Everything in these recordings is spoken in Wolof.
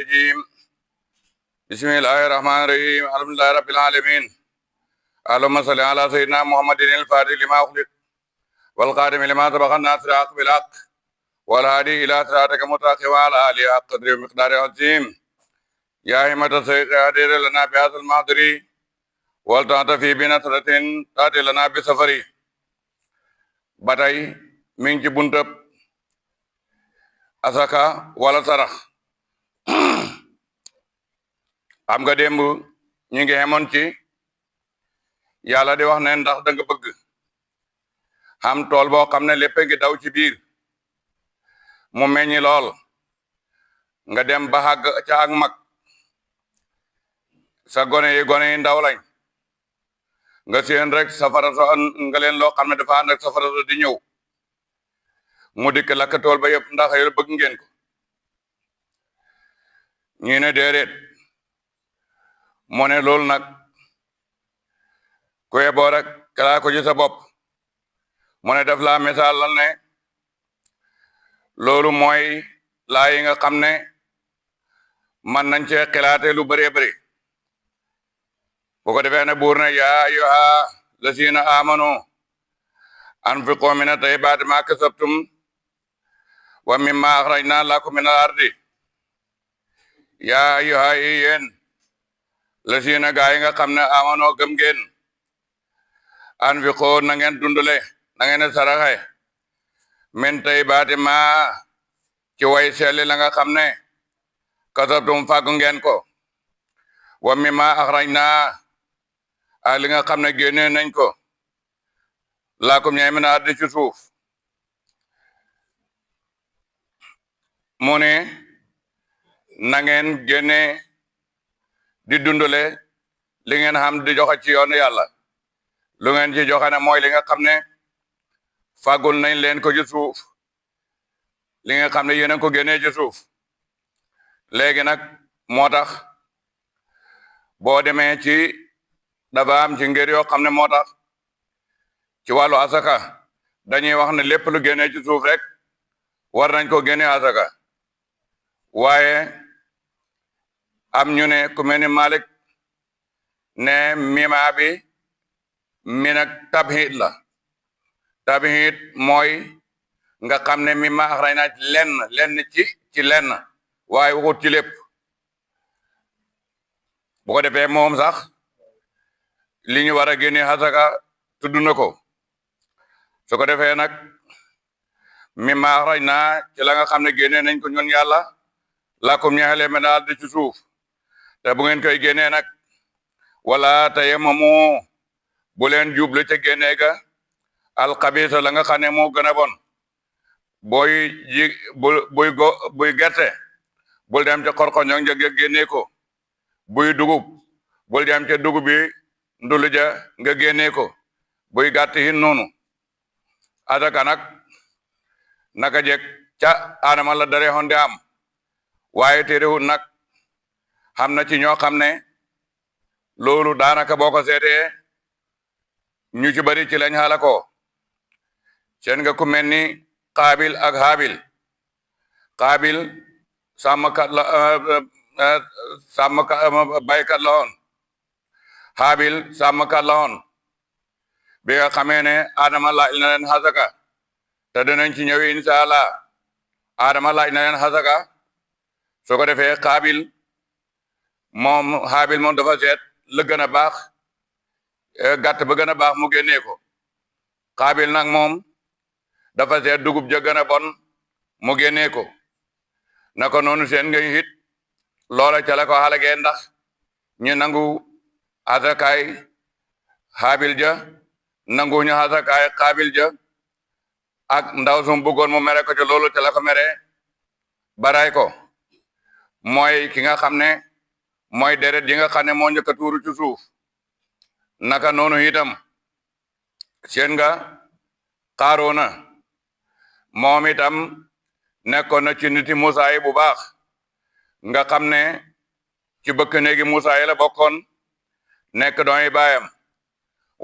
الرجيم بسم الله الرحمن الرحيم الحمد لله رب العالمين اللهم صل على سيدنا محمد الفاتح لما أغلق والقادم لما سبق الناصر الحق بالحق والهادي إلى صراطك المستقيم وعلى آله حق قدره ومقداره العظيم يا همة الشيخ اهدر لنا بهذا المحضر ولتعطفي بنصرة تأتي لنا بسفري batay mi ngi ci buntab asaka wala sarax xam nga démb ñi ngi xemoon ci yàlla di wax ne ndax da nga bëgg xam tool boo xam ne lépp ngi daw ci biir mu meññi lool nga dem ba xàgg ca ak mag sa gone yi ndaw lañ nga seen rek safara so nga leen loo xam ne dafa ànd ak safara so di ñëw mu dikk lakk tool ba yëpp ndax yow bëgg ngeen ko ñi ne déedéet moo ne loolu nag ku yeboo rek kalaa ko ci sa bopp mu ne def laa misaal lan ne loolu mooy laa yi nga xam ne man nañ cee xalaate lu bëree bëri bu ko defee ne buur ne yaa ayyuha lazina amanu anfiqu mina tayyibaati ma kasabtum wa mimma akhrajna lakum min al-ardi yaa ayyuha yéen lazina gaa yi nga xam ne amanu gëm ngeen anfiqu na ngeen dundale na ngeen saraxe min tayyibaati ma ci way selli la nga xam ne kasabtum fàggu ngeen ko wa mimma akhrajna li nga xam ne génne nañ ko laakum ñay mën a addi ci suuf mu ne na ngeen génne di dundale li ngeen xam di joxe ci yoonu yàlla lu ngeen ci joxe ne mooy li nga xam ne fàggul nañ leen ko ci suuf li nga xam ne yéen a ko génnee ci suuf léegi nag moo tax boo demee ci dafa am ci ngir yoo xam ne moo tax ci wàllu asaka dañuy wax ne lépp lu génnee ci suuf rek war nañ ko génne asaka waaye am ñu ne ku mel ni Malik ne mima bi mi nag tabhid la tabhid mooy nga xam ne mima axray na lenn ci lenn waaye waxut ci lépp bu ko defee moom sax li ñu war a génne asaka tudd na ko su ko defee nag mimma axrajna ci la nga xam ne génne nañ ko ñun yàlla lakum ñeexale me daal di ci suuf te bu ngeen koy génnee nag wala tayammamu bu leen jublu ca génnee ga alxabisa la nga xam ne moo gën a bon buy gerte bul dem ca xorxoño nga génnee ko buy dugub bul dem ca dugub bi ndulu ja nga génnee ko buy gàtt hin noonu asaka nag naka jek ca Adama la dare honde am waaye terewul nag xam na ci ñoo xam ne loolu daanaka boo ko seetee ñu ci bari ci lañ xala ko seen nga ku mel ni Qaabil ak Haabil Qaabil sàmmkat la baykat la woon Haabil sàmmkat la woon bi nga xamee ne Adama laaj na leen xasaka te dinañ ci ñëw incha allah Adama laaj na leen xasaka soo ko defee Qaabil moom Haabil moom dafa seet la gën a baax gàtt ba gën a baax mu génnee ko Qaabil nag moom dafa seet dugub ja gën a bon mu génnee ko naka noonu seen nga hit loola ca la ko xalagee ndax ñu nangu asakaay Haabil ja nangu ñu asakaay Qaabil ja ak ndaw sum bëggoon mu mere ko ca loolu ca la ko mere baray ko mooy ki nga xam ne mooy deret yi nga xam ne moo njëkk a tuuru ci suuf naka noonu itam seen nga Qaaruuna moom itam nekkoon na ci niti Musaa yi bu baax nga xam ne ci bëkk néegi Musaa yi la bokkoon nekk doomi baayam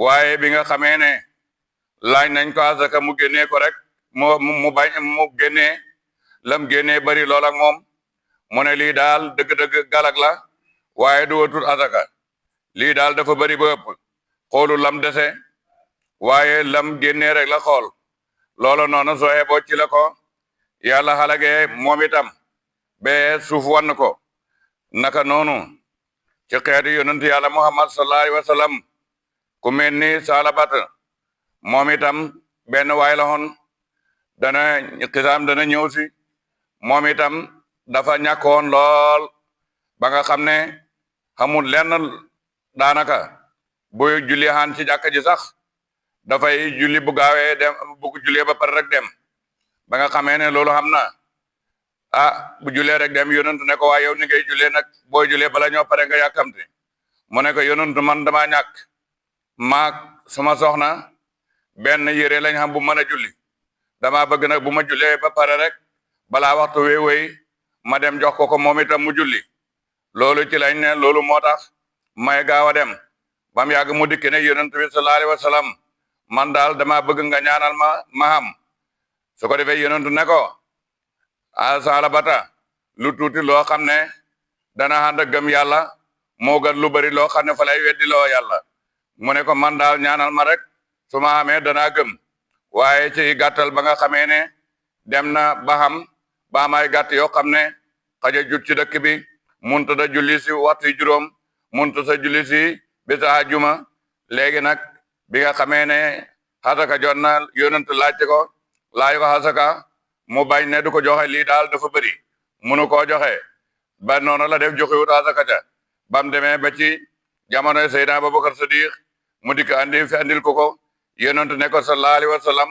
waaye bi nga xamee ne laaj nañ ko asaka mu génnee ko rek mu bañ mu génnee lam génnee bari lool ak moom mu ne lii daal dëgg-dëgg galak la waaye du watul asaka lii daal dafa bari ba ëpp xoolu lam dese waaye lam génnee rek la xool loolu noonu soo xeeboo ci la ko yàlla xalagee moom itam bee suuf wann ko naka noonu ci xeetu yonent yàlla muhammad sallallahu alayhi wa sallam ku mel ni salabat moom itam benn waay la woon dana xisaam dana ñëw si moom itam dafa ñàkkoon lool ba nga xam ne xamul lenn daanaka bu julli xaan ci jàkka ji sax dafay julli bu gaawee dem bu jullee ba pare rek dem ba nga xamee ne loolu xam na bu jullee rek dem yonent ne ko waa yow ni ngay jullee nag booy jullee bala ñoo pare nga yàkkamti mu ne ko yonent man dama ñàkk maak suma soxna benn yére lañ xam bu mën a julli dama bëgg nag bu ma jullee ba pare rek balaa waxtu wéy ma dem jox ko moom itam mu julli loolu ci lañ ne loolu moo tax may gaaw a dem bam yàgg mu dikki ne yonent bi sallallahu alayhi wa sallam man daal dama bëgg nga ñaanal ma xam su ko defee yonent ne ko salabata lu tuuti loo xam ne dana ànd ak gëm yàlla moo gën lu bari loo xam ne fa lay weddi loo yàlla mu ne ko man daal ñaanal ma rek su ma xamee danaa gëm waaye ci gàttal ba nga xamee ne dem na ba xam ba am ay gàtt yoo xam ne xaja jut ci dëkk bi munta da julli si waxtu juróom munta sa julli si bisa àjjuma léegi nag bi nga xamee ne xasaka jot na yonent laajte ko laaj ko xasaka mu bañ ne du ko joxe lii daal dafa bëri munu koo joxe ba noonu la def joxewut xasaka ca bam demee ba ci jamonoy Seydina Abubakar Sadiq mu dikk andil ko yonent ne ko sallallahu alayhi wa sallam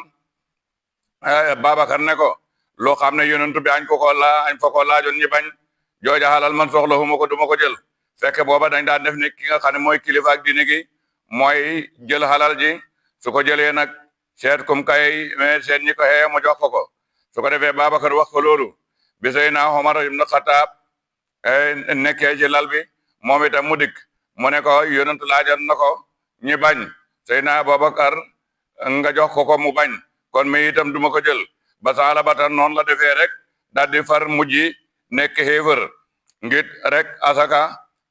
Babacar ne ko loo xam ne yonent bi añ fa ko laajoon ñi bañ jooja xalal man soxla huma ko duma ko jël fekk booba dañ daan def ni ki nga xam ne mooy kilifa ak diine gi mooy jël xalal ji su ko jëlee nag seet kum kay seet ñi ko xee mu jox ko su ko defee Babacar wax ko loolu bi Seydina Omar ibn Khattab nekkee ci lal bi moom itam mu dikk mu ne ko yonent laajoon na ko ñi bañ Seydina Babacar nga jox ko mu bañ kon mi itam duma ko jël ba Salabata noonu la defee rek daal di far mujj nekk xéefër ngir rek asaka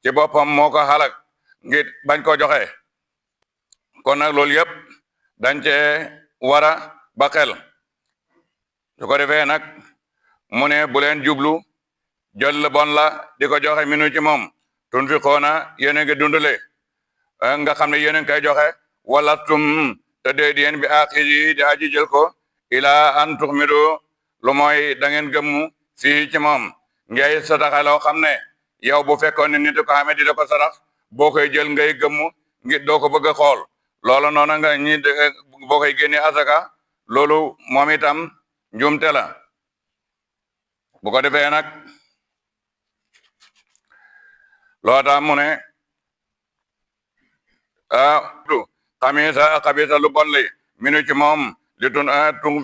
ci boppam moo ko xalak ngir bañ ko joxe kon nag loolu yëpp dañ cee war a ba xel su ko defee nag mu ne bu leen jublu jël la bon la di ko joxe minu ci moom tun fi xoona yéen a ngi dundale nga xam ne yéen a ngi koy joxe wala tum te dee di yéen bi aaxiri di aji jël ko ilaa an tuxmidu lu mooy da ngeen gëmmu fii ci moom ngay sadaxa loo xam ne yow bu fekkoon ne nit ko xamee di da ko sadax boo koy jël ngay gëmmu ngir doo ko bëgg a xool loolu noonu nga ñi boo koy génne asaka loolu moom itam njuumte la bu ko defee nag loo tax mu ne xamisa lu bon li minu ci moom li tun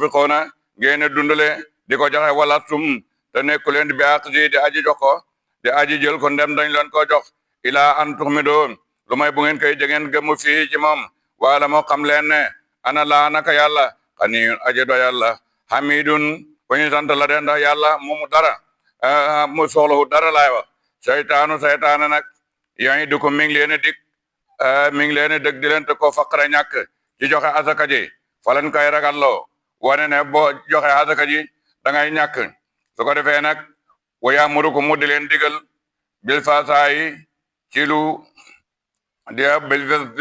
fi xoona ngeen dundale di ko joxe wala sum te nekku leen bi àq di aji jox ko di aji jël ko ndem dañ leen ko jox ilaa an tuxmidoon lu may bu ngeen koy jegeen gëmu fii ci moom wala moo xam leen ne ana laa naka yàlla xaniyun aji do yàlla hamidun ko ñu sant la de ndax yàlla moomu dara mu soxlawu dara laay wax seytaane nag yooyu du ko mi ngi leen a dig mi ngi leen a dëgg di leen te ko faqara ñàkk ci joxe asaka ji fa leen koy ragalloo wane ne boo joxe asaka ji da ngay ñàkk su ko defee nag waya muruko mu di leen digal bil fasaayi ci lu di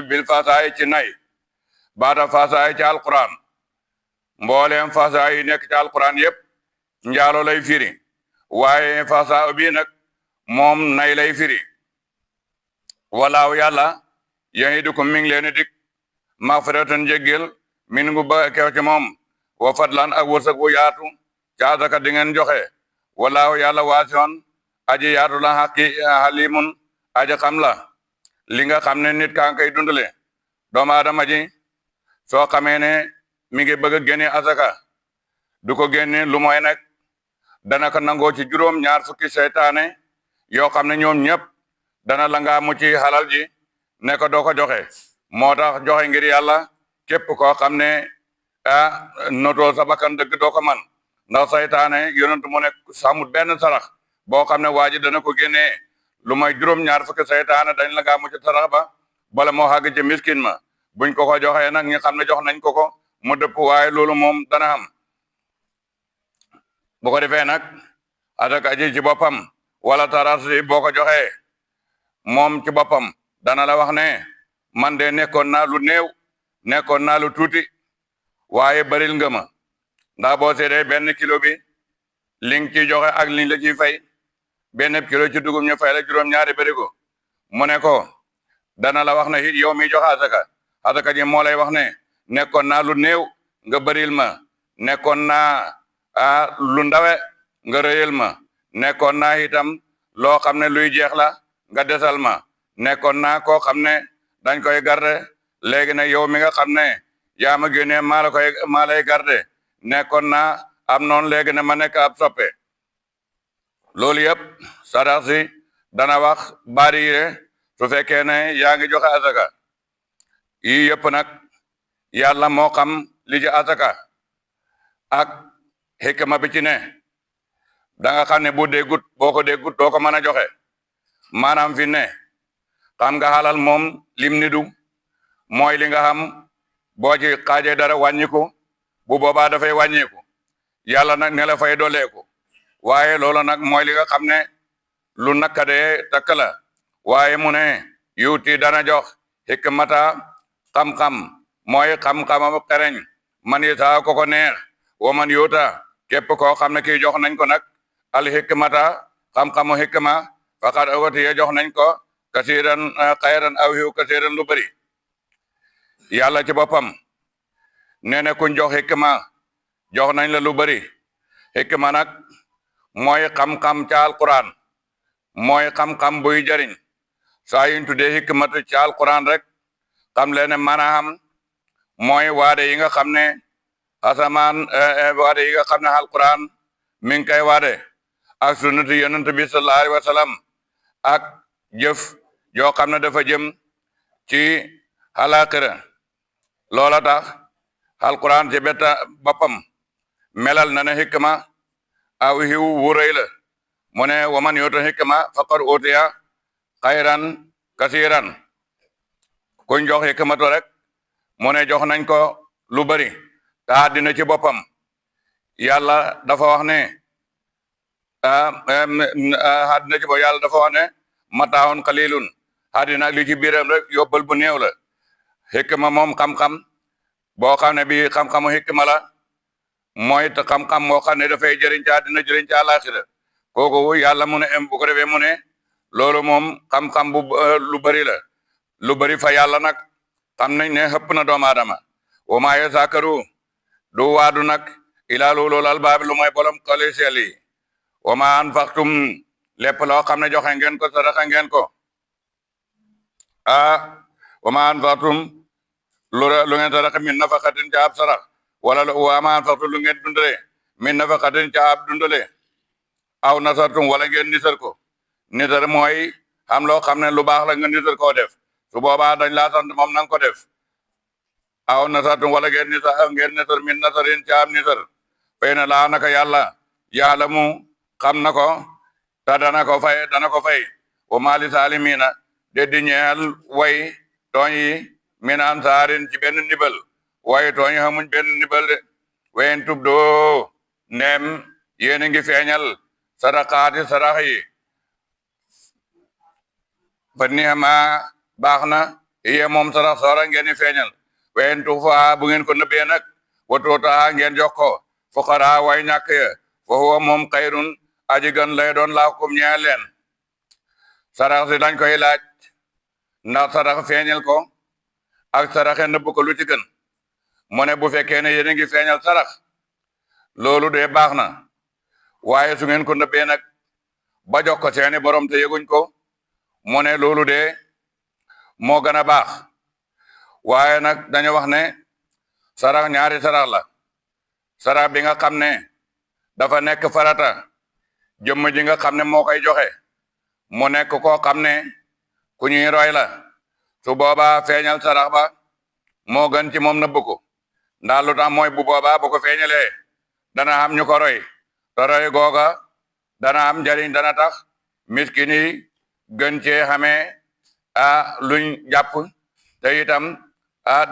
bil fasaayi ci nay baata fasaayi ci alquran mbooleem fasaayi nekk ci alquran yépp njaalo lay firi waaye fasaa bi nag moom nay lay firi walaaw yàlla ya'idukum mi ngi leen dik magfiratan jéggel min ngu ba kew ci moom wa fadlan ak wërsëg wu yaatu caasaka di ngeen joxe walaaw yàlla waasiyoon aji yaatu la xaqi halimun aji xam la li nga xam ne nit kaa koy dundale doomu aadama ji soo xamee ne mi ngi bëgg a génne asaka du ko génne lu mooy nag dana ko nangoo ci juróom ñaar fukki seytaane yoo xam ne ñoom ñëpp dana la ngaa mu ci xalal ji ne ko doo ko joxe moo tax joxe ngir yàlla képp koo xam ne notoo sa bakkan dëgg doo ko man ndax saytaane yonent mu ne samut benn sarax boo xam ne waa ji dana ko génnee lu may juróom-ñaar fukki saytaane dañ la gaa mu ci sarax ba bala moo xàgg ci miskin ma buñ ko ko joxee nag ñi xam ne jox nañ ko ko mu dëpp waaye loolu moom dana am bu ko defee nag asaka ji ci boppam wala taras yi boo ko joxee moom ci boppam dana la wax ne man de nekkoon naa lu néew nekkoon naa lu tuuti waaye baril nga ma ndax boo seetee benn kilo bi li nga ciy joxe ak liñ la ciy fay benn kilo ci dugub ñu fay la juróom-ñaari barigo mu ne ko dana la wax ne it yow mi joxe asaka ji moo lay wax ne nekkoon naa lu néew nga baril ma nekkoon naa lu ndawe nga rëyal ma nekkoon naa itam loo xam ne luy jeex la nga desal ma nekkoon naa koo xam ne dañ koy garde léegi nag yow mi nga xam ne yaa ma génnee maa lay garde nekkoon naa am noonu léegi ne ma nekk ab soppe loolu yëpp sarax si dana wax bari yi su fekkee ne yaa ngi joxe asaka yii yëpp nag yàlla moo xam li ci asaka ak xikma bi ci ne da nga xam ne boo ko déggut doo ko mën a joxe maanaam fi ne xam nga xalal moom lim nidu mooy li nga xam boo ci xaajee dara wàññiku bu boobaa dafay wàññiku yàlla nag ne la fay dooleeku waaye loolu nag mooy li nga xam ne lu nakkadee takk la waaye mu ne yuuti dana jox hikmata xam-xam mooy xam-xamam xereñ man yi saa ko neex wa man yuuta képp koo xam ne kii jox nañ ko nag al hikmata xam-xamu hikma faqad awatiya jox nañ ko kasiran xayran aw xiw kasiran lu bëri yàlla ci boppam nee na kuñ jox hikma jox nañ la lu bëri hikma nag mooy xam-xam ca alquran mooy xam-xam buy jariñ saa yuñ tuddee hikmatu ca alquran rek xam leen ne maanaam mooy waade yi nga xam ne asamaan waade yi nga xam ne alquran mi ngi koy waade ak sunnatu yonent bi sallallahu alayhi wa sallam ak jëf yoo xam ne dafa jëm ci alaxira loola tax alquran ci betta boppam melal na ne hikma aw xiw wu rëy la mu ne waman yuuta hikma faqad utiya xayran kasiran kuñ jox hikmatu rek mu ne jox nañ ko lu bari te àddina ci boppam yàlla dafa wax ne àddina ci boppam yàlla dafa wax ne mataawun qalilun àddina ak li ci biiram rek yóbbal bu néew la hikma moom xam-xam boo xam ne bi xam-xamu hikma la mooy te xam-xam moo xam ne dafay jëriñ ci àddina jëriñ ci àllaaxira kooku yàlla mu ne bu ko defee mu ne loolu moom xam-xam bu lu bari la lu bari fa yàlla nag xam nañ ne xëpp na doomu aadama wa maa yazakkaru du waadu nag ilaa ulul albaab lu mooy bolom xoli seel yi wa maa anfaqtum lépp loo xam ne joxe ngeen ko sadaxa ngeen ko wa maa anfaqtum lu ngeen sadaxa min nafaqatin ca ab sarax wala wa maa anfaqtum lu ngeen dundale min nafaqatin ca ab dundale aw nasartum wala ngeen nisar ko nisar mooy xam loo xam ne lu baax la nga nisar koo def su boobaa dañ laa sant moom nanga ko def aw nasartum wala ngeen nisar min nasarin ca ab nisar fay na laa naka yàlla yàlla mu xam na ko te dana ko fay wa maa li saalimiina de di ñeel way tooñ yi min ansaarin ci benn nibal waaye tooñ xamuñ benn nibal de wayen tub doo ndem yéen a ngi feeñal sadaqaati sarax yi fa ni'ma baax na iye moom sarax soora ngeen di feeñal wayen tufa bu ngeen ko nëbbee nag wa tuuta ngeen jox ko fuqara way ñàkk ya fa huwa moom xayrun aji gan lay doon laakum ñeel leen sarax si dañ koy laaj ndax sarax feeñal ko ak saraxe nëbb ko lu ci gën mu ne bu fekkee ne yéen a ngi feeñal sarax loolu de baax na waaye su ngeen ko nëbbee nag ba jox ko seeni borom te yëguñ ko mu ne loolu de moo gën a baax waaye nag dañu wax ne sarax ñaari sarax la sarax bi nga xam ne dafa nekk farata jëmm ji nga xam ne moo koy joxe mu nekk koo xam ne ku ñuy roy la su boobaa feeñal sarax ba moo gën ci moom nëbb ko ndax lu tax mooy bu boobaa bu ko feeñalee dana xam ñu ko roy te roy googa dana am njariñ dana tax miskin yi gën cee xamee luñ jàpp te itam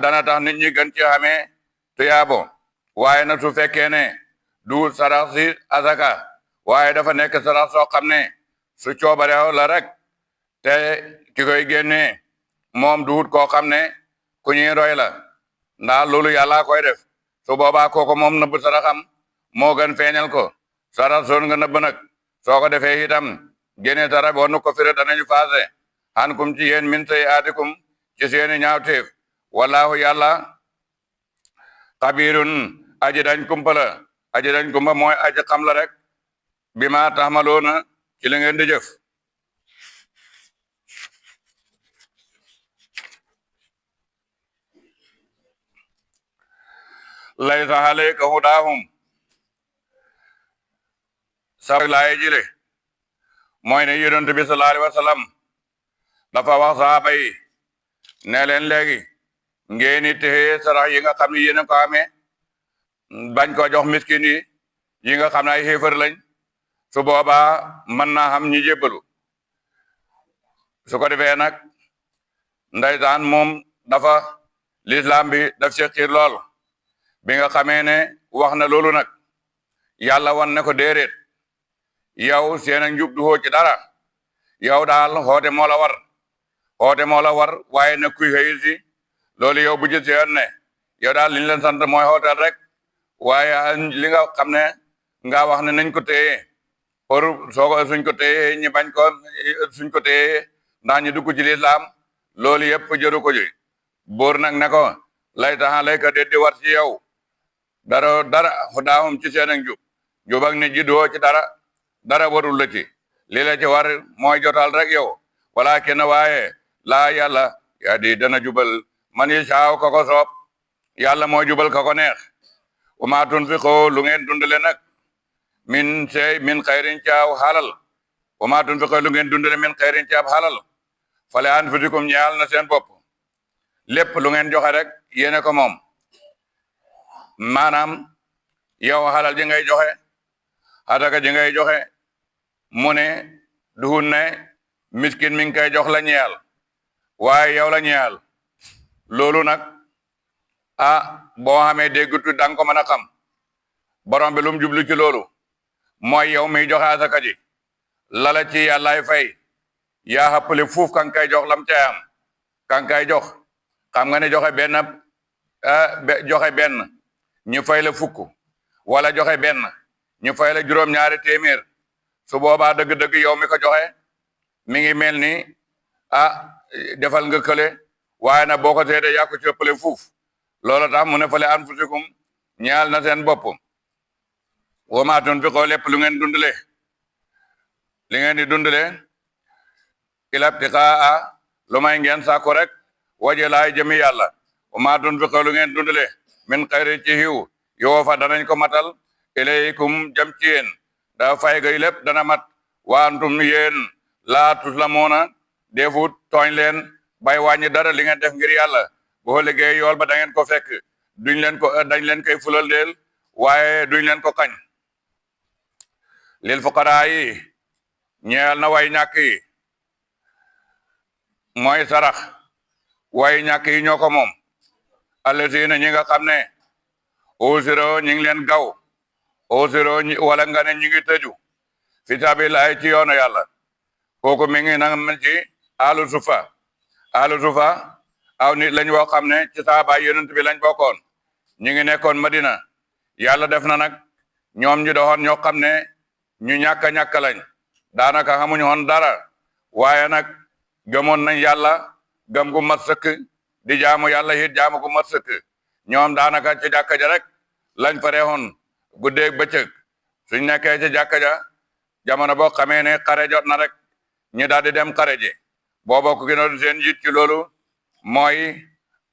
dana tax nit ñi gën cee xamee tuyaabo waaye nag su fekkee ne du sarax si asaka waaye dafa nekk sarax soo xam ne su coobareew la rek te ki koy génnee moom duut koo xam ne ku ñuy roy la ndax loolu yàlla koy def su boobaa kooku moom nëbb saraxam moo gën feeñal ko sarax soon nga nëbb nag soo ko defee itam génne tara boo nu ko firi danañu faase xan kum ci yéen min say aatikum ci seeni ñaawteef wallahu yàlla xabirun aji dañ kumpa la aji dañ kumpa mooy aji xam la rek bi ma taxmaloona ci li ngeen di jëf laysa alayka hudaahum sa laay jile mooy ne yonent bi sallallahu alayhi wa sallam dafa wax sahaaba yi ne leen léegi ngeen it sarax yi nga xam ne yéen a ko amee bañ ko jox miskin yi nga xam ne ay xéefar lañ su boobaa mën naa xam ñi jébbalu su ko defee nag ndeysaan moom dafa l'islam bi daf ci xiir lool bi nga xamee ne wax na loolu nag yàlla wan ne ko déedéet yow seen a njub du xoo ci dara yow daal xoote moo la war xoote moo la war waaye nag kuy xëy si loolu yow bu jël yoon ne yow daal li ñu leen sant mooy xootal rek waaye li nga xam ne nga wax ne nañ ko téye pour soo ko suñ ko téye ñi bañ ko suñ ko téye ndax ñu dugg ci lislaam loolu yëpp jëru ko ji buur nag ne ko lay taxa lay ka déddi war ci yow dara xudaamum ci seen ak njub ak ne jiddoo ci dara warul la ci li la ci war mooy jotal rek yow walakin waaye laa yàlla yaa di dana jubal man yi saaw ka ko soob yàlla mooy jubal ka ko neex wa maa tunfiqu lu ngeen dundale nag min xayrin caaw xalal wa maa tunfiqu lu ngeen dundale min xayrin caaw xalal fale anfusikum ñaal na seen bopp lépp lu ngeen joxe rek yéene ko moom maanaam yow xalal ji ngay joxe adaka ji ngay joxe mu ne duhun ne miskin mi ngi koy jox la ñeyal waaye yow la ñeyal loolu nag boo xamee déggutu danga ko mën a xam borom bi lu mu jublu ci loolu mooy yow miy joxe asaka ji lala ci yàllaay fay yaa xappale fuuf kan kay jox lam cay am kan kay jox xam nga ne joxe benn ñu fay la fukk wala joxe benn ñu fay la juróom-ñaari téeméer su boobaa dëgg-dëgg yow mi ko joxe mi ngi mel ni defal nga kële waaye nag boo ko seede yaa ko ci ëppale fuuf loolu tax mu ne fale anfusikum ñaal na seen bopp wa maa tunfiqoo lépp lu ngeen dundale li ngeen di dundale ilabtiqaa lu may ngeen sàkku rek waje laay jëmi yàlla wa maa tunfiqoo lu ngeen dundale min xayri ci xiw yoo fa danañ ko matal ilaykum jëm ci yéen da fay gay lépp dana mat wa antum yéen laa tuslamuuna defut tooñ leen bay wàññi dara li ngeen def ngir yàlla boo liggéey yool ba da ngeen ko fekk dañ leen koy fulal deel waaye duñ leen ko kañ lil fuqaraa yi ñeel na way ñàkk yi mooy sarax way ñàkk yi ñoo ko moom allazina ñi nga xam ne usiro ñi ngi leen gaw usiro wala nga ne ñi ngi tëju fi sabilillahi ci yoonu yàlla kooku mi ngi nanga man ci alu sufa aw nit lañ woo xam ne ci saaba yonent bi lañ bokkoon ñi ngi nekkoon Madina yàlla def na nag ñoom ñu doxoon ñoo xam ne ñu ñàkk lañ daanaka xamuñu woon dara waaye nag gëmoon nañ yàlla gëm gu mat sëkk di jaamu yàlla it jaamu gu mat sëkk ñoom daanaka ci jàkka ja rek lañ fa reexoon guddeeg bëccëg suñ nekkee ci jàkka ja jamono boo xamee ne xare jot na rek ñu daal di dem xare ji booba ku gënoon seen jiit ci loolu mooy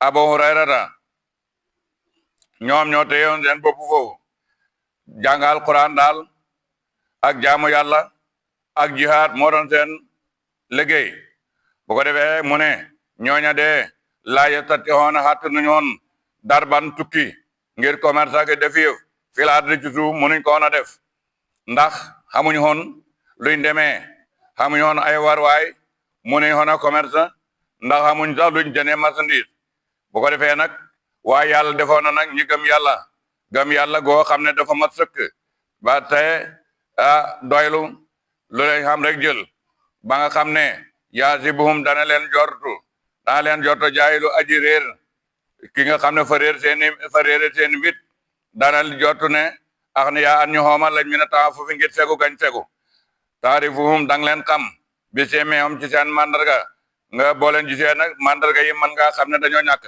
Abu Hurayrata ñoom ñoo téyewoon seen bopp foofu jàngal Quran daal ak jaamu yàlla ak jihaad moo doon seen liggéey bu ko defee mu ne ñooña de laa yastati'uuna xattanuñu woon darban tukki ngir commerce ak defi fil ardi ci suuf munuñ ko woon a def ndax xamuñu woon luñ demee xamuñ woon ay warwaay mu ne woon a commerce ndax xamuñ sax luñ jëndee marchandise bu ko defee nag waaye yàlla defoon na nag ñi gëm yàlla goo xam ne dafa mat sëkk ba tey doylu lu leen xam rek jël ba nga xam ne yaasibuhum dana leen jortu jaayilu aji réer ki nga xam ne fa réere seeni mbit dana jortu ne ax ne yaa an ñu xoomal lañ mi ne temps fu fi ngir segu gañ segu taarifuhum dang leen xam bi seemeehum ci seen mandarga nga boo leen gisee nag mandarga yi mën ngaa xam ne dañoo ñàkk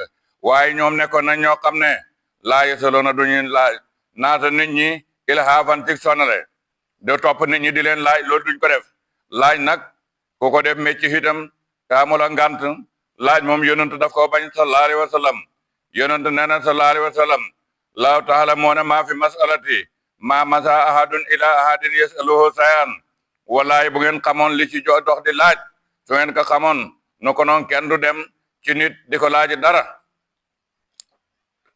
waaye ñoom nekkoon nañ ñoo xam ne laa yesaloona duñu laaj naata nit ñi ilhaafan ci sonale de topp nit ñi di leen laaj loolu duñ ko def laaj nag ku ko def mécc itam taamula ngant laaj moom yonent daf ko bañ sallallahu alayhi wa sallam yonent nee na sallallahu alayhi wa sallam laaw taala moo ne maa fi masalati maa masa ahadun ila ahadin yasaluhu sayan wallaay bu ngeen xamoon li ci dox di laaj su ngeen ko xamoon no ko noon kenn du dem ci nit di ko laaj dara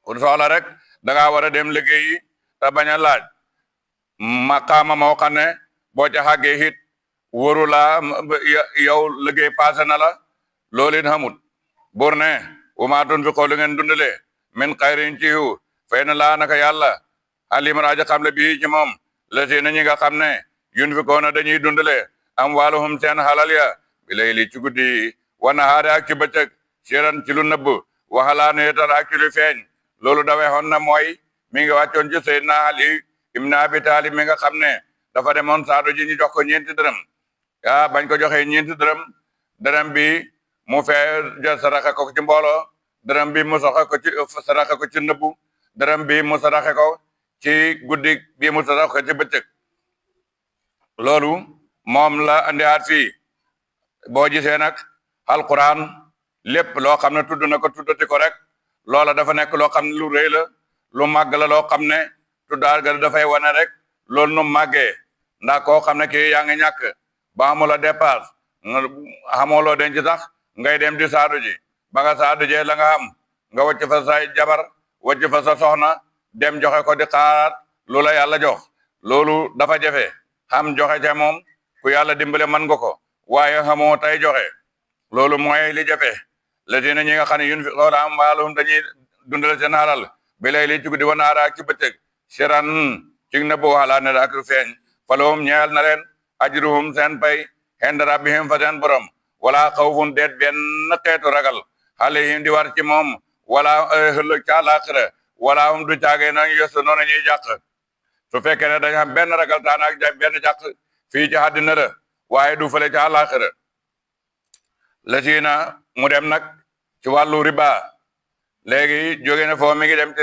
ku soxla rek da ngaa war a dem liggéeyi te bañ a laaj maqaama moo xam ne boo ca xàggee it wóoru laa yow liggéey passé na la loolu it xamut bur ne wama tunfiqoo lu ngeen dundalee min xayrin ci yu fay na laa naka yàlla alimun aja xam le bii ci moom la si na ñi nga xam ne yunfiqoona dañuy dundalee am wàlluhum seen xalal ya bi layli ci guddi wa nahaari ak ci bëccëg siran ci lu nëbb waxalaane tan ak ci lu feeñ loolu dawee xoon na mooy mi ngi wàccoon ci Seydina Ali ibn Abi Talib mi nga xam ne dafa demoon saado ji ñu jox ko ñeenti dërëm bañ ko joxee ñeenti dërëm bi mu fee jël saraxe ko ci mbooloo dërëm bi mu saraxe ko ci nëbbu dërëm bi mu saraxe ko ci guddi bi mu saraxe ko ci bëccëg loolu moom la andiwaat fii boo gisee nag alquran lépp loo xam ne tudd na ko tuddati ko rek loola dafa nekk loo xam ne lu rëy la lu màgg la loo xam ne tuddaal ga dafay wane rek loolu nu màggee ndax koo xam ne kii yaa ngi ñàkk ba amuloo dépasse xamuloo denc sax ngay dem di saadu ji ba nga saadu jee la nga xam nga wacc fa sa jabar wacc fa sa soxna dem joxe ko di xaaraat lu la yàlla jox loolu dafa jafe xam joxe ca moom ku yàlla dimbale mën nga ko waaye xamoo tay joxe loolu mooy li jafe la dina ñi nga xam ne yunfiqoona amwaalahum dañuy dundal seen alal bi lay li ci guddi wa nahaara ak ci bëccëg siran ci na bu xalaa ne ak feeñ falahum ñeel na leen ajruhum seen pay inda rabbihim fa seen borom wala xawfun deet benn xeetu ragal alayhim di war ci moom wala ëllëg ca àllaaxira wala hum du caagee nañ yosu noonu ñuy jàq su fekkee ne dañ xam benn ragal taan ak benn jàq fii ci àddina la waaye du fële ca àllaaxira la siina mu dem nag ci wàllu riba léegi jóge na foo mi ngi dem ci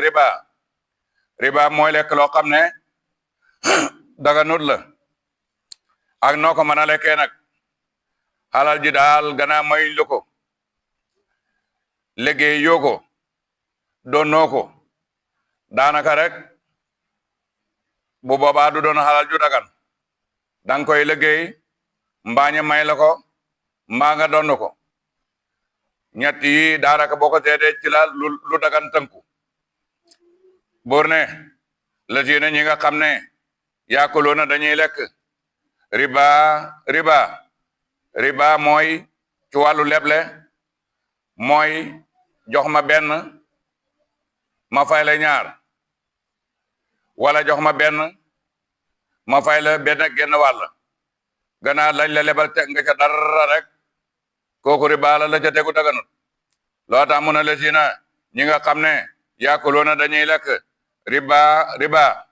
riba mooy lekk loo xam ne daganut la ak noo ko mën a lekkee nag xalal ji daal gannaaw mayuñ la ko liggéey yoo ko doonoo ko daanaka rek bu boobaa du doon xalal ju dagan danga koy liggéey mbaañe may la ko mbaa nga doon ko ñett yi daanaka boo ko seetee ci la lu dagan tënku buur ne la siina ñi nga xam ne yaakuluuna dañuy lekk riba mooy ci wàllu leble mooy jox ma benn ma fay la ñaar wala jox ma benn ma fay la benn genn wàll gannaaw lañ la lebal teg nga ca dara rek kooku riba la ca tegu daganut loo tax mu ne la siina ñi nga xam ne yaakuluuna dañuy lekk riba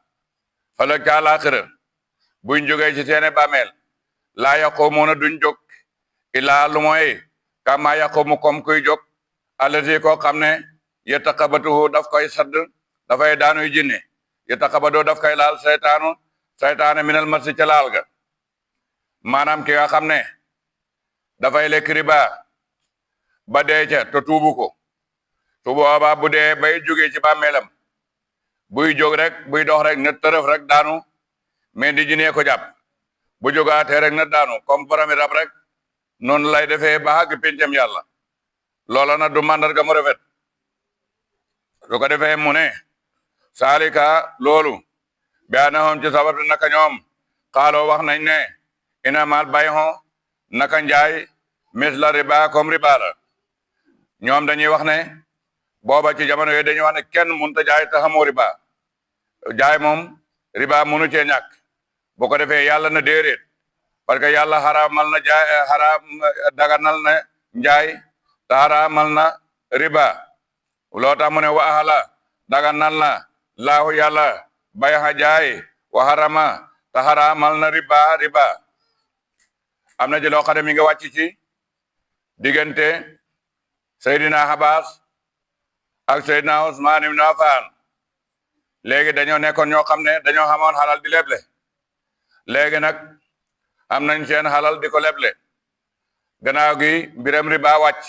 fala ca àllaaxira buñ jógee ci seene bàmmeel laa yaquumuuna duñ jóg illaa lu mooy kama yaquumu comme kuy jóg allati koo xam ne yataqabatuhu daf koy sadd dafay daanuy jinne yataqabatuhu daf koy laal saytaane minal masi ca laal ga maanaam ki nga xam ne dafay lekk riba ba dee ca te tuubu ko su boobaa bu dee bay jógee ci bàmmeelam buy jóg rek buy dox rek ne tërëf rek daanu mais di jinee ko jàpp bu jógaatee rek na daanu comme boromi rab rek noonu lay defee ba àgg pencam yàlla loola na du màndarga mu rafet su ko defee mu ne saalika loolu bi anahum ci sabab naka ñoom xaaloo wax nañ ne inamal bay'u naka njaay misla riba comme riba la ñoom dañuy wax ne booba ci jamono yooyu dañuy wax ne kenn mënut a jaay te xamoo riba jaay moom riba mënu cee ñàkk bu ko defee yàlla na déedéet parce que yàlla xaraamal na jaay daganal na njaay te xaraamal na riba loo tax mu ne wa ahala daganal na laahu yàlla bay'a jaay wa harama te xaraamal na riba am na ci loo xam ne mi nga wàcc ci diggante Seydina Abbas ak Seydina Usmaan ibn Affan léegi dañoo nekkoon ñoo xam ne dañoo xamoon xalal di leble léegi nag am nañ seen xalal di ko leble gannaaw gi mbiram riba wàcc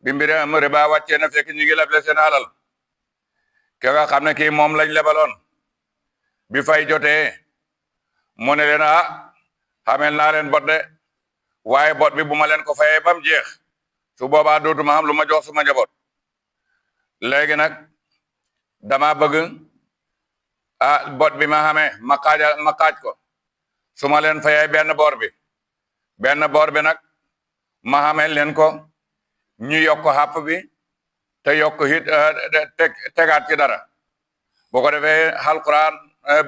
bi mbiram riba wàccee na fekk ñu ngi leble seen xalal ke nga xam ne kii moom lañ lebaloon bi fay jotee mu ne leen xamel naa leen bot de waaye bot bi bu ma leen ko fayee bam jeex su boobaa dootuma xam lu ma jox suma njaboot léegi nag dama bëgg bot bi ma xamee ma xaaj ko su ma leen fayee benn boor bi nag ma xamee leen ko ñu yokk xàpp bi te yokk it tegaat ci dara bu ko defee alquran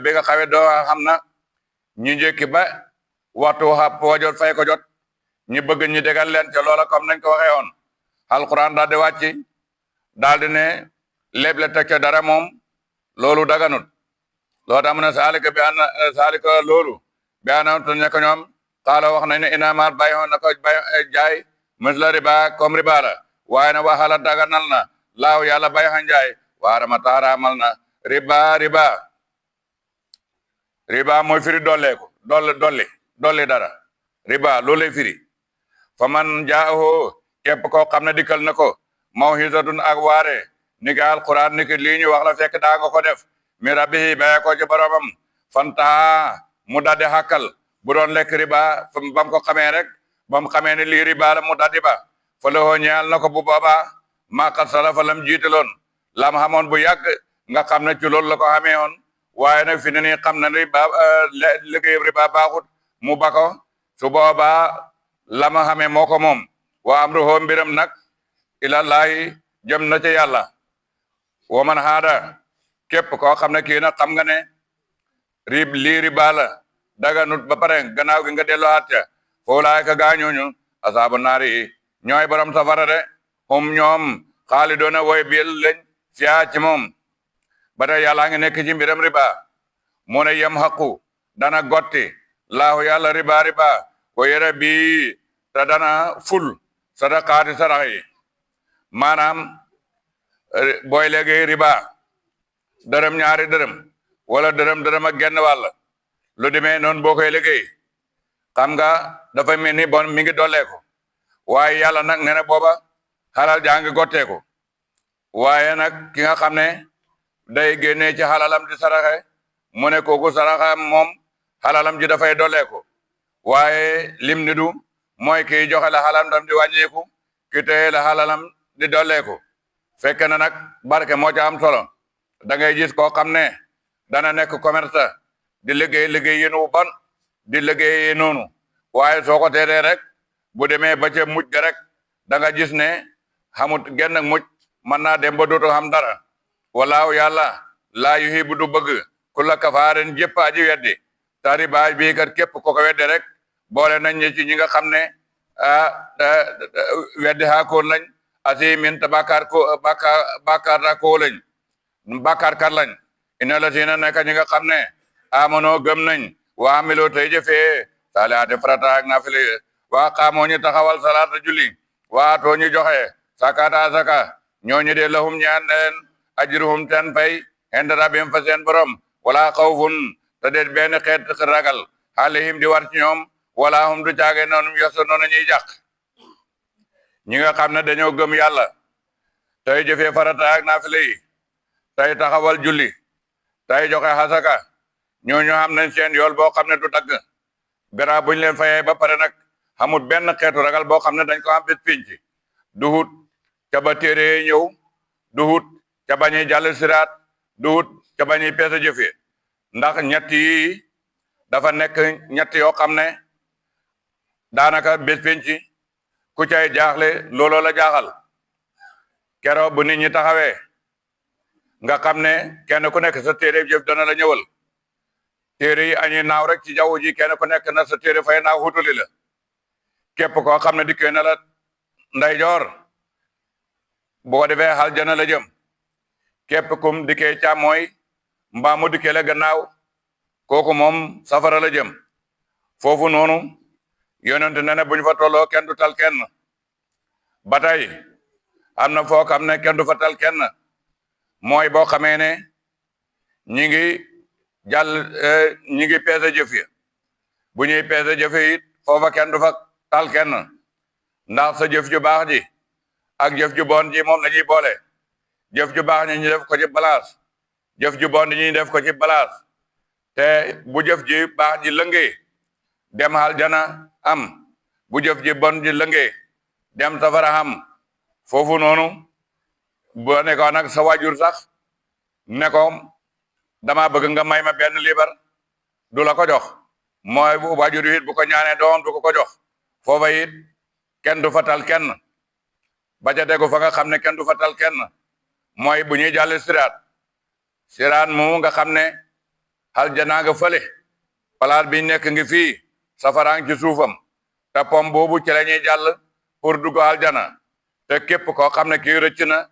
bi nga xawee doo xam na ñu njëkki ba waxtu xàpp wa jot fay ko jot ñu bëgg ñu dégal leen ca loola comme nañ ko waxee woon alquran daal di wàcc daal di ne leble teg ca dara moom loolu daganut loo tax mu ne saalika loolu bi ana tu nekk ñoom xaala wax nañ ne inamal bay'u na ko jaay misla riba comme riba la waaye na waxala daganal na laaw yàlla bay'a njaay waarama taaraamal na riba mooy firi dolleeku dolli dara riba loolu lay firi fa man jaahu képp koo xam ne dikkal na ko mawhizatun ak waare ni ki alquran ni ki lii ñu wax la fekk daa nga ko def mi rabbihi baye ko ci boromam fantaha mu daddi xàkkal bu doon lekk riba bam ko xamee rek bam xamee ne lii riba la mu daddi ba fa lahoo ñeel na ko bu boobaa maqat salafa lam jiitaloon lam xamoon bu yàgg nga xam ne ci loolu la ko xamee woon waaye nag fi ne nii xam na riba liggéey riba baaxut mu bako su boobaa lama xamee moo ko moom wa amruhu mbiram nag ilallahi jëm na ci yàlla wa man haada képp koo xam ne kii nag xam nga ne lii riba la daganut ba pare gannaaw gi nga delluwaat ca foo laay ka gaañooñu asaabu naari ñooy borom safara de hum ñoom xaalidoona woy bil lañ fiyaa ci moom ba tey yàlla ngi nekk ci mbiram riba mu ne yem xaqu dana gotti laahu yàlla riba ko yere bi te dana ful sadaqaati sarax yi maanaam booy léegi riba dërëm ñaari dërëm wala dërëm ak genn wàll lu demee noonu boo koy liggéey xam nga dafa mel ni bon mi ngi dolleeku waaye yàlla nag nee na booba xalal jaa ngi gotteeku waaye nag ki nga xam ne day génnee ci xalalam di saraxe mu ne kooku saraxam moom xalalam ji dafay dolleeku waaye lim ni du mooy kiy joxe la xalalam di wàññeeku ki téye la xalalam di dolleeku fekk na nag barke moo ca am solo da ngay gis koo xam ne dana nekk commerce di liggéey yi nu bon di liggéey noonu waaye soo ko teedee rek bu demee ba ca mujj ga rek da nga gis ne xamut genn mujj mën naa dem ba dootu xam dara walaaw yàlla laa yuhibbu du bëgg kulla kafaarin jëpp aji weddi tari baay bii kat képp ko ko wedde rek boole nañ ñi ci ñi nga xam ne weddi xaakoon lañ asi min te bàkkaar koo lañ bàkkaar kat lañ ina la si na nekk ñi nga xam ne amonoo gëm nañ waa amiloo tey jëfee saalihaati farata ak naafile waa xaamoo ñu taxawal salaata julli waa too ñu joxe sakata saka ñooñu de lahum ñaan leen ajruhum ten pay inda rabbihim fa seen borom wala xawfun te det benn xeet ragal alayhim di war ci ñoom wala hum du caage noonu yoso noonu ñuy jàq ñi nga xam ne dañoo gëm yàlla tey jëfee farata ak naafile yi tey taxawal julli tey joxe xasaka ñooñu xam nañ seen yool boo xam ne du dagg gannaaw buñ leen fayee ba pare nag xamul benn xeetu ragal boo xam ne dañ ko am bés pinc duhut ca ba téere ñëw duhut ca bañuy jàll siraat duhut ca bañuy peese jëfee ndax ñett yi dafa nekk ñett yoo xam ne daanaka bés penc ku cay jaaxle looloo la jaaxal keroog bu nit ñi taxawee nga xam ne kenn ku nekk sa téere jëf dana la ñëwal téere yi añuy naaw rek ci jaww ji kenn ku nekk na sa téere fay naaw xutuli la képp koo xam ne dikkee na la ndeyjoor boo defee aljana la jëm képp kum dikkee càmmooy mbaa mu dikkee la gannaaw kooku moom safara la jëm foofu noonu yonent ne ne buñ fa tolloo kenn du tal kenn ba tey am na foo xam ne kenn du fa tal kenn mooy boo xamee ne ñi ngi ñi ngi peese jëf yi bu ñuy peese jëf yi it foofa kenn du fa tal kenn ndax sa jëf ju baax ji ak jëf ju bon ji moom lañuy boole jëf ju baax ñu def ko ci balance jëf ju bon ñi def ko ci balance te bu jëf ji baax ji lëngee dem aljana am bu jëf ji bon ji lëngee dem safara am foofu noonu boo ne ko nag sa wajur sax ne ko dama bëgg nga may ma benn liibar du la ko jox mooy bu wajur it bu ko ñaanee doom du ko jox foofa it kenn du fatal kenn ba ca tegu fa nga xam ne kenn du fatal kenn mooy bu ñuy jàll siraat mu nga xam ne aljana nga fële palaat bi nekk ngi fii safaraan ci suufam te pom boobu ci la ñuy jàll pour dugg aljana te képp koo xam ne kii rëcc na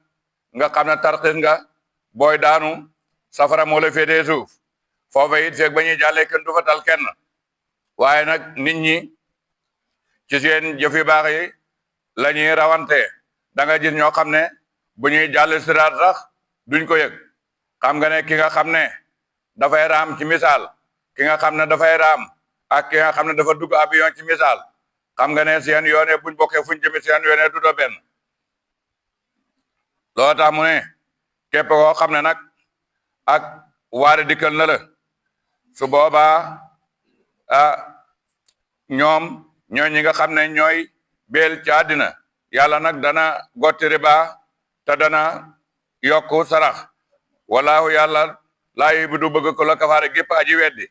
nga xam ne tarxis nga booy daanu safara moo la féetee suuf foofa it feeg ba ñuy jàllee kenn du fatal kenn waaye nag nit ñi ci seen jëf yu baax yi la ñuy rawante da nga gis ñoo xam ne bu ñuy jàll siraat sax duñ ko yëg xam nga ne ki nga xam ne dafay raam ci misaal ki nga xam ne dafay raam ak ki nga xam ne dafa dugg avion ci misaal xam nga ne seen yoone buñ bokkee fuñ jëmi seen yoone du do benn loo tax mu ne képp koo xam ne nag ak waare dikkal na la su boobaa ñoom ñooy ñi nga xam ne ñooy beel ci àddina yàlla nag dana gotti riba te dana yokku sarax walaahu yàlla laa yi bu du bëgg ko la kafaare gépp aji weddi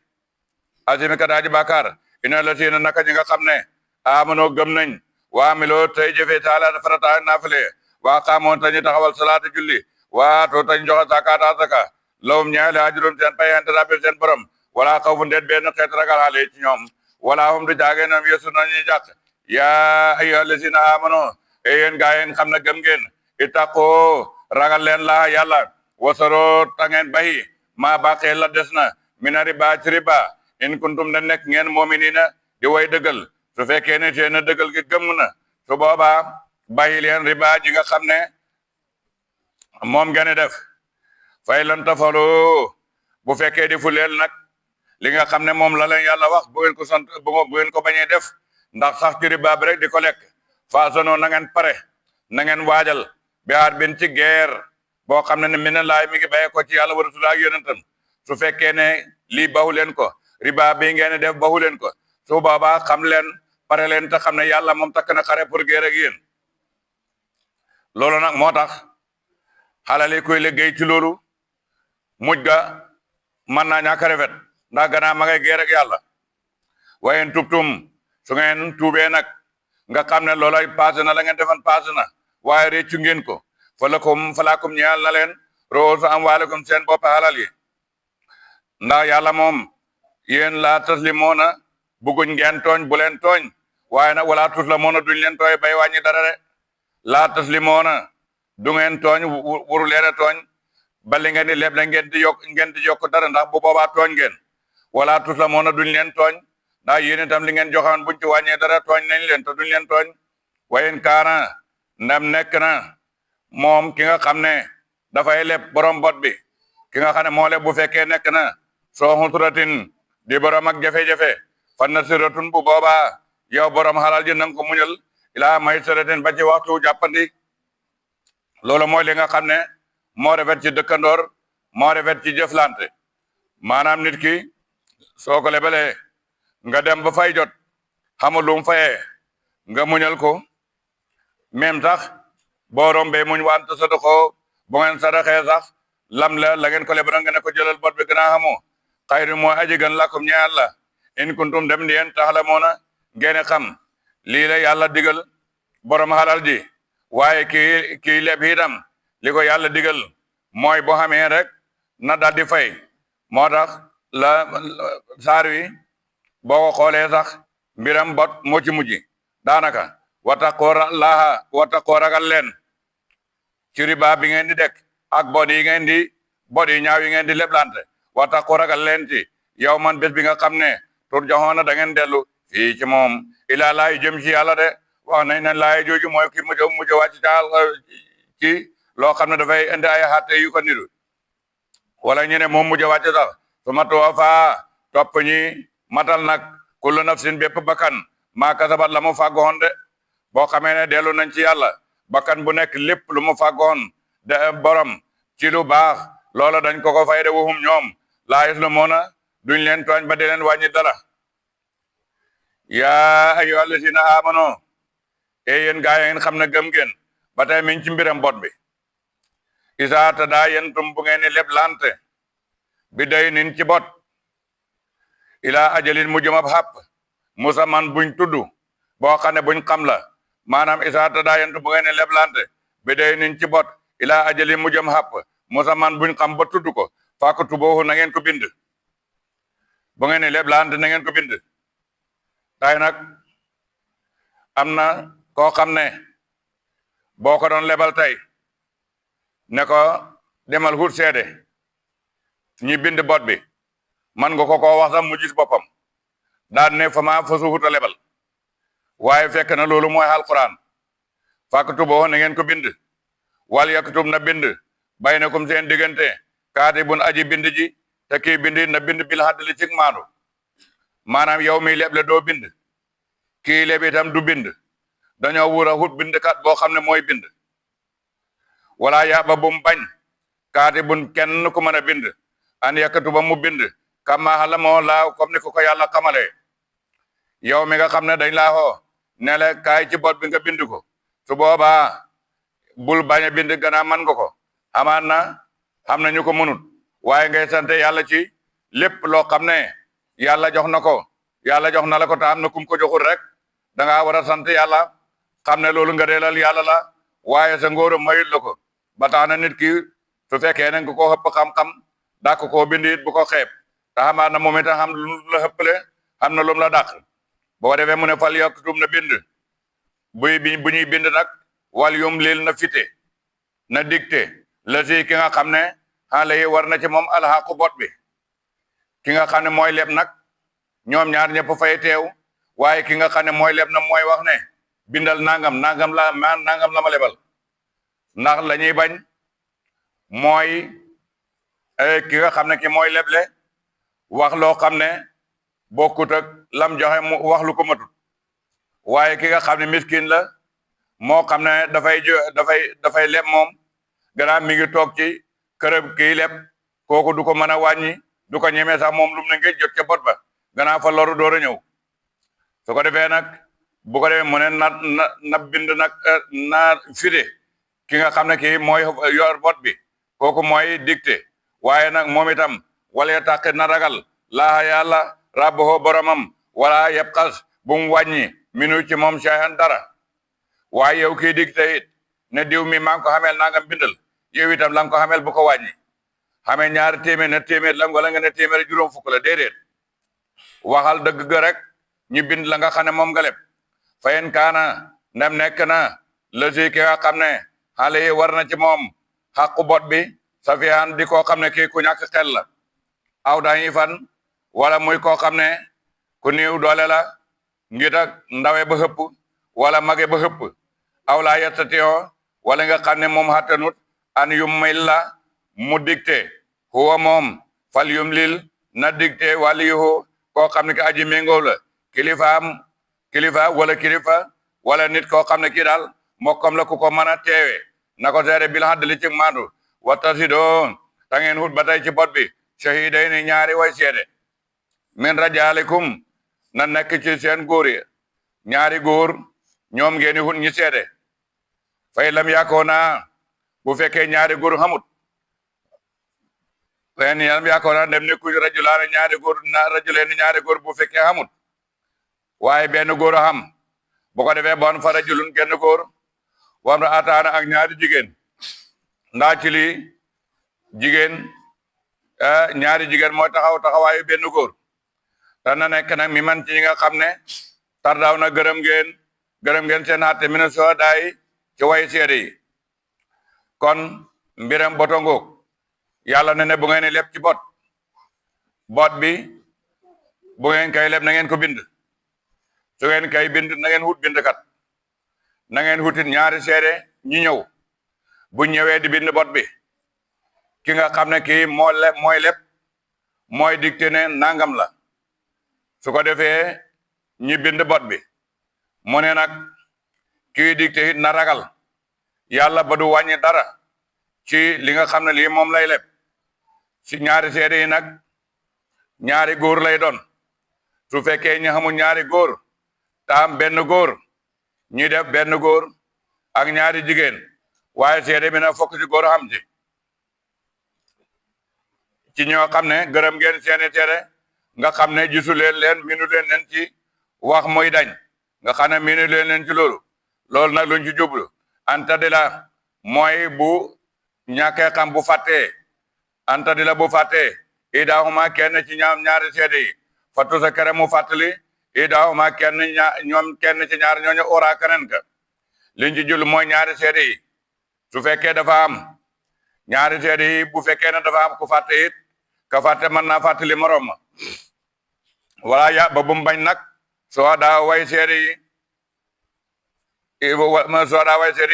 asimi kat aji bàkkaar ina la siina naka ñi nga xam ne amanoo gëm nañ waa miloo tey jëfee taala farata naafile waa xaamoon tañu taxawal salaata julli waa to tañ joxe zakaata asaka lawum ñaale ajrum seen pay ante rabbil seen borom wala xawfu ndeet benn xeet ragal xaale ci ñoom wala hum du jaage nam yesu nañuy jàq yaa ayyuha lasina amano e yéen gaa yéen xam ne gëm ngeen ittaqoo ragal leen la yàlla wasaro ta ngeen bayi maa baqee la des na mina riba ci riba in kuntum da nekk ngeen mu'minina di way dëggal su fekkee ne seen dëggal gi gëm na su boobaa bàyyi leen riba ji nga xam ne moom ngeen def fay lan tafalu bu fekkee di fu leen nag li nga xam ne moom la leen yàlla wax bu ngeen ko sant bu ngeen ko bañee def ndax sax ci riba bi rek di ko lekk façonoo na ngeen pare na ngeen waajal biaar bin ci guerre boo xam ne mi ne laay mi ngi bàyyee ko ci yàlla wa rasul ak yonentam su fekkee ne lii baxu leen ko riba bi ngeen def baxu leen ko su boobaa xam leen pare leen te xam ne yàlla moom takk na xare pour guerre ak yéen loolu nag moo tax xalal yi koy liggéey ci loolu mujj ga mën naa ñàkk a rafet ndax gannaaw ma ngay guerre ak yàlla waaye tubtum su ngeen tuubee nag nga xam ne loolay passé na la ngeen defan passé na waaye réccu ngeen ko falaakum ñeel na leen roosu amwaalikum seen bopp xalal yi ndax yàlla moom yéen laa taslimoona bugguñ ngeen tooñ bu leen tooñ waaye nag wala tuslamoona duñ leen tooy bay wàññi dara de laa taslimoona du ngeen tooñ wuru leen a tooñ bali ngeen di leb la ngeen di yokk dara ndax bu boobaa tooñ ngeen wala tuslamoona duñ leen tooñ ndax yéen itam li ngeen joxoon buñ ci wàññee dara tooñ nañ leen te duñ leen tooñ wayen kaana ndam nekk na moom ki nga xam ne dafay leb borom bot bi ki nga xam ne moo leb bu fekkee nekk na soo xusratin di borom ak jafe-jafe fan na siratun bu boobaa yow borom xalal ji nanga ko muñal ilaa may siratin ba ci waxtu jàppandi loolu mooy li nga xam ne moo rafet ci dëkkandoor moo rafet ci jëflante maanaam nit ki soo ko lebalee nga dem ba fay jot xamul lu mu fayee nga muñal ko même sax boo rombee muñ wante sadaxoo bu ngeen sadaxee sax lam la ngeen ko lebal nga ne ko jëlal bot bi gën a xamoo xayri mooy aji gën lakum ñeel la in kuntum dem ndien taxlamoona ngeen xam lii la yàlla digal borom halal ji waaye kii leb itam li ko yàlla digal mooy boo xamee rek na daldi fay moo tax la saar wi boo ko xoolee sax mbiram bot moo ci mujj daanaka wattaqoo ragal leen ci riba bi ngeen di dekk ak bot yi ñaaw yi ngeen di leblante wattaqoo ragal leen ci yow man bés bi nga xam ne tur joxoona da ngeen dellu fii ci moom ilaa laay jëm ci yàlla de wax nañ ne laay jooju mooy ki mujj wàcc ci loo xam ne dafay indi ay xatte yu ko niru wala ñu ne moom mujj wàcc sax su ma tuwafa topp ñi matal nag kullu nafsin bépp bakkan maa kasabat la mu fàggoon de boo xamee ne dellu nañ ci yàlla bakkan bu nekk lépp lu mu fàggoon de borom ci lu baax loola dañ ko fay de wuhum ñoom laa yuzlamuuna duñ leen tooñ ba di leen wàññi dara yaa ayyuha allazina amano yéen gaa yi ngeen xam ne gëm ngeen ba tey miñ ci mbiram bot bi isa tadaayantum bu ngeen ni leblante bi day nin ci bot ila ajalin mu jëm ab xàpp musaman buñ tudd boo xam ne buñ xam la maanaam isa tadaayantum bu ngeen ni leblante bi day nin ci bot ila ajalin mu jëm xàpp musaman buñ xam ba tudd ko faktubuhu na ngeen ko bind bu ngeen ni leblante na ngeen ko bind tay nag am na koo xam ne boo ko doon lebal tey ne ko demal hut seede ñi bind bot bi man nga ko wax sax mu gis boppam daan ne fa ma fasu huta lebal waaye fekk na loolu mooy alquran faktubuhu na ngeen ko bind wal yaktub na bind baynakum seen diggante kaatibun aji bind ji te kii bind na bind bil hadli ci maandu maanaam yow mi leble doo bind kii leb itam du bind dañoo wura hut bindkat boo xam ne mooy bind wala yaaba bum bañ kaatibun kenn ku mën a bind an yakatuba mu bind kama xalamoo laaw comme ni ko yàlla xamalee yow mi nga xam ne dañ laa xoo ne la kaay ci bot bi nga bind ko su boobaa bul bañ a bind gannaaw man nga ko amaan na xam na ñu ko mënut waaye ngay sant yàlla ci lépp loo xam ne yàlla jox na ko yàlla jox na la ko te am na kum ko joxul rek da ngaa war a sant yàlla xam ne loolu nga deelal yàlla la waaye sa ngóoram mayul la ko ba tax na nit ki su fekkee ne nga ko xëpp xam-xam dàq koo bind it bu ko xeeb te xamaat na moom itam xam lu la xëppale xam na lum la dàq boo defee mu ne fal yaktub na bind bu ñuy bind nag wal yum lil na fite na dicté la si ki nga xam ne xaale yi war na ci moom alxaqu bot bi ki nga xam ne mooy leb nag ñoom ñaar ñëpp fay teew waaye ki nga xam ne mooy leb na mooy wax ne bindal nangam la ma lebal ndax la ñuy bañ mooy ki nga xam ne ki mooy leble wax loo xam ne bokkut ak lam joxe mu wax lu ko matut waaye ki nga xam ne miskin la moo xam ne dafay leb moom gannaaw mi ngi toog ci kërëb kii leb kooku du ko mën a wàññi du ko ñemee sax moom lum na ngi jot ca bot ba gannaaw fa loru door a ñëw su ko defee nag bu ko defee mu ne na bind nag na fide ki nga xam ne kii mooy yor bot bi kooku mooy dicté waaye nag moom itam wala tàqe na ragal laa yàlla rabbahu boromam wala yabqas bu mu wàññi minu ci moom shay'an dara waaye yow kii dicté it ne diw mi maa ngi ko xameel nangam bindal yow itam la nga ko xameel bu ko wàññi xamee ñaari téeméer ne téeméer la wala nga ne téeméer juróom fukk la déedéet waxal dëgg ga rek ñu bind la nga xam ne moom nga leb fayen kaana ndem nekk na la si ki nga xam ne xale yi war na ci moom xaqu bot bi safihan di koo xam ne kii ku ñàkk xel la aw dañuy fan wala muy koo xam ne ku niiw doole la ngir ak ndawe ba xëpp wala mage ba xëpp aw laa yettatiyo wala nga xam ne moom xattanut an yummil la mu dicté huwa moom fal yumlil na dicté waliyuhu koo xam ne ki aji méngoo la kilifa wala nit koo xam ne kii daal mbokkam la ku ko mën a teewe na ko seere bil hadli ci maandu wattasidoon ta ngeen hut ba tey ci bot bi shahidayni ñaari way seede min rajalikum na nekk ci seen góor yi ñaari góor ñoom ngeen hut ñi seede fay lam yakoona bu fekkee ñaari góor xamut fen yam yaakaar dem ne ku rajulaane ñaari góor na rajuleen ñaari góor bu fekkee xamut waaye benn góor a xam bu ko defee bon fa rajulun genn góor wam ra ataana ak ñaari jigéen ndaa ci lii jigéen ñaari jigéen mooy taxaw taxawaayu benn góor te na nekk nag mi man ci ñi nga xam ne tardaaw na gërëm ngeen seen àtte mi ne soo daay ci way seede yi kon mbiram botongoog yàlla ne bu ngeen leb ci bot bi bu ngeen kay leb na ngeen ko bind su ngeen kay bind na ngeen wut bindkat na ngeen wutit ñaari seede ñi ñëw bu ñëwee di bind bot bi ki nga xam ne kii mooy leb mooy dicté ne nangam la su ko defee ñi bind bot bi mu ne nag kii dicté it na ragal yàlla ba du wàññi dara ci li nga xam ne lii moom lay leb ci ñaari seede yi nag ñaari góor lay doon su fekkee ñu xamul ñaari góor taam benn góor ñi def benn góor ak ñaari jigéen waaye seede bi na fokk ci góor xam ci ñoo xam ne gërëm ngeen seeni seede nga xam ne gisu leen minu leen ci wax muy dañ nga xam ne minu leen ci loolu nag luñ ci jublu anta di la mooy bu ñàkkee xam bu fàttee anta di la bu fàttee idaahuma kenn ci ñaari seede yi fattu sa kere mu fàttali idaahuma kenn ci ñaar ñooñu ora keneen ka liñ ci jublu mooy ñaari seede yi su fekkee dafa am ñaari seede yi bu fekkee ne dafa am ku fàtte it ka fàtte mën naa fàttali morom ma wala ya ba bum bañ nag soo daa way seede yi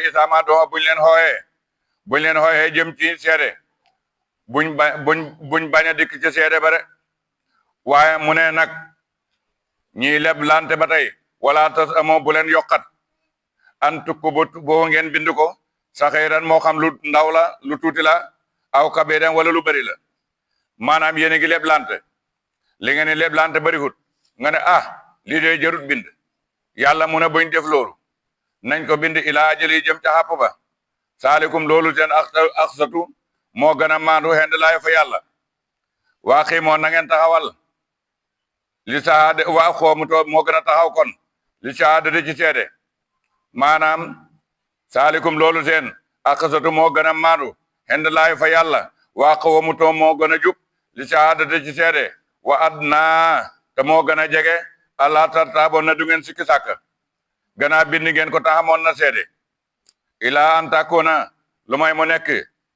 isaama doo buñ leen xooyee jëm ci seede buñ bañ a dikk ci seede ba rek waaye mu ne nag ñiy leb lante ba tey wala tas amoo bu leen yokkat an tukku boo ngeen bind ko saxiiran moo xam lu ndaw la lu tuuti la aw kabiran wala lu bëri la maanaam yéen a ngi leblante li ngeen ni leblante bëriwut nga ne lii de jarut bind yàlla mu ne buñ def loolu nañ ko bind ilaa ajali jëm ca xàpp ba saalikum loolu seen aqsatu moo gën a maandu xend laay fa yàlla waa xiimoon na ngeen taxawal li saade waa xoomuto moo gën a taxaw kon li saade de ci seede maanaam saalikum loolu seen aqsatu moo gën a maandu xend laay fa yàlla waa xoomuto moo gën a jub li saade de ci seede wa adnaa te moo gën a jege allah tartaaboon na du ngeen sikki sàkk gannaaw bind ngeen ko taxamoon na seede ilaa an takuna lu may mu nekk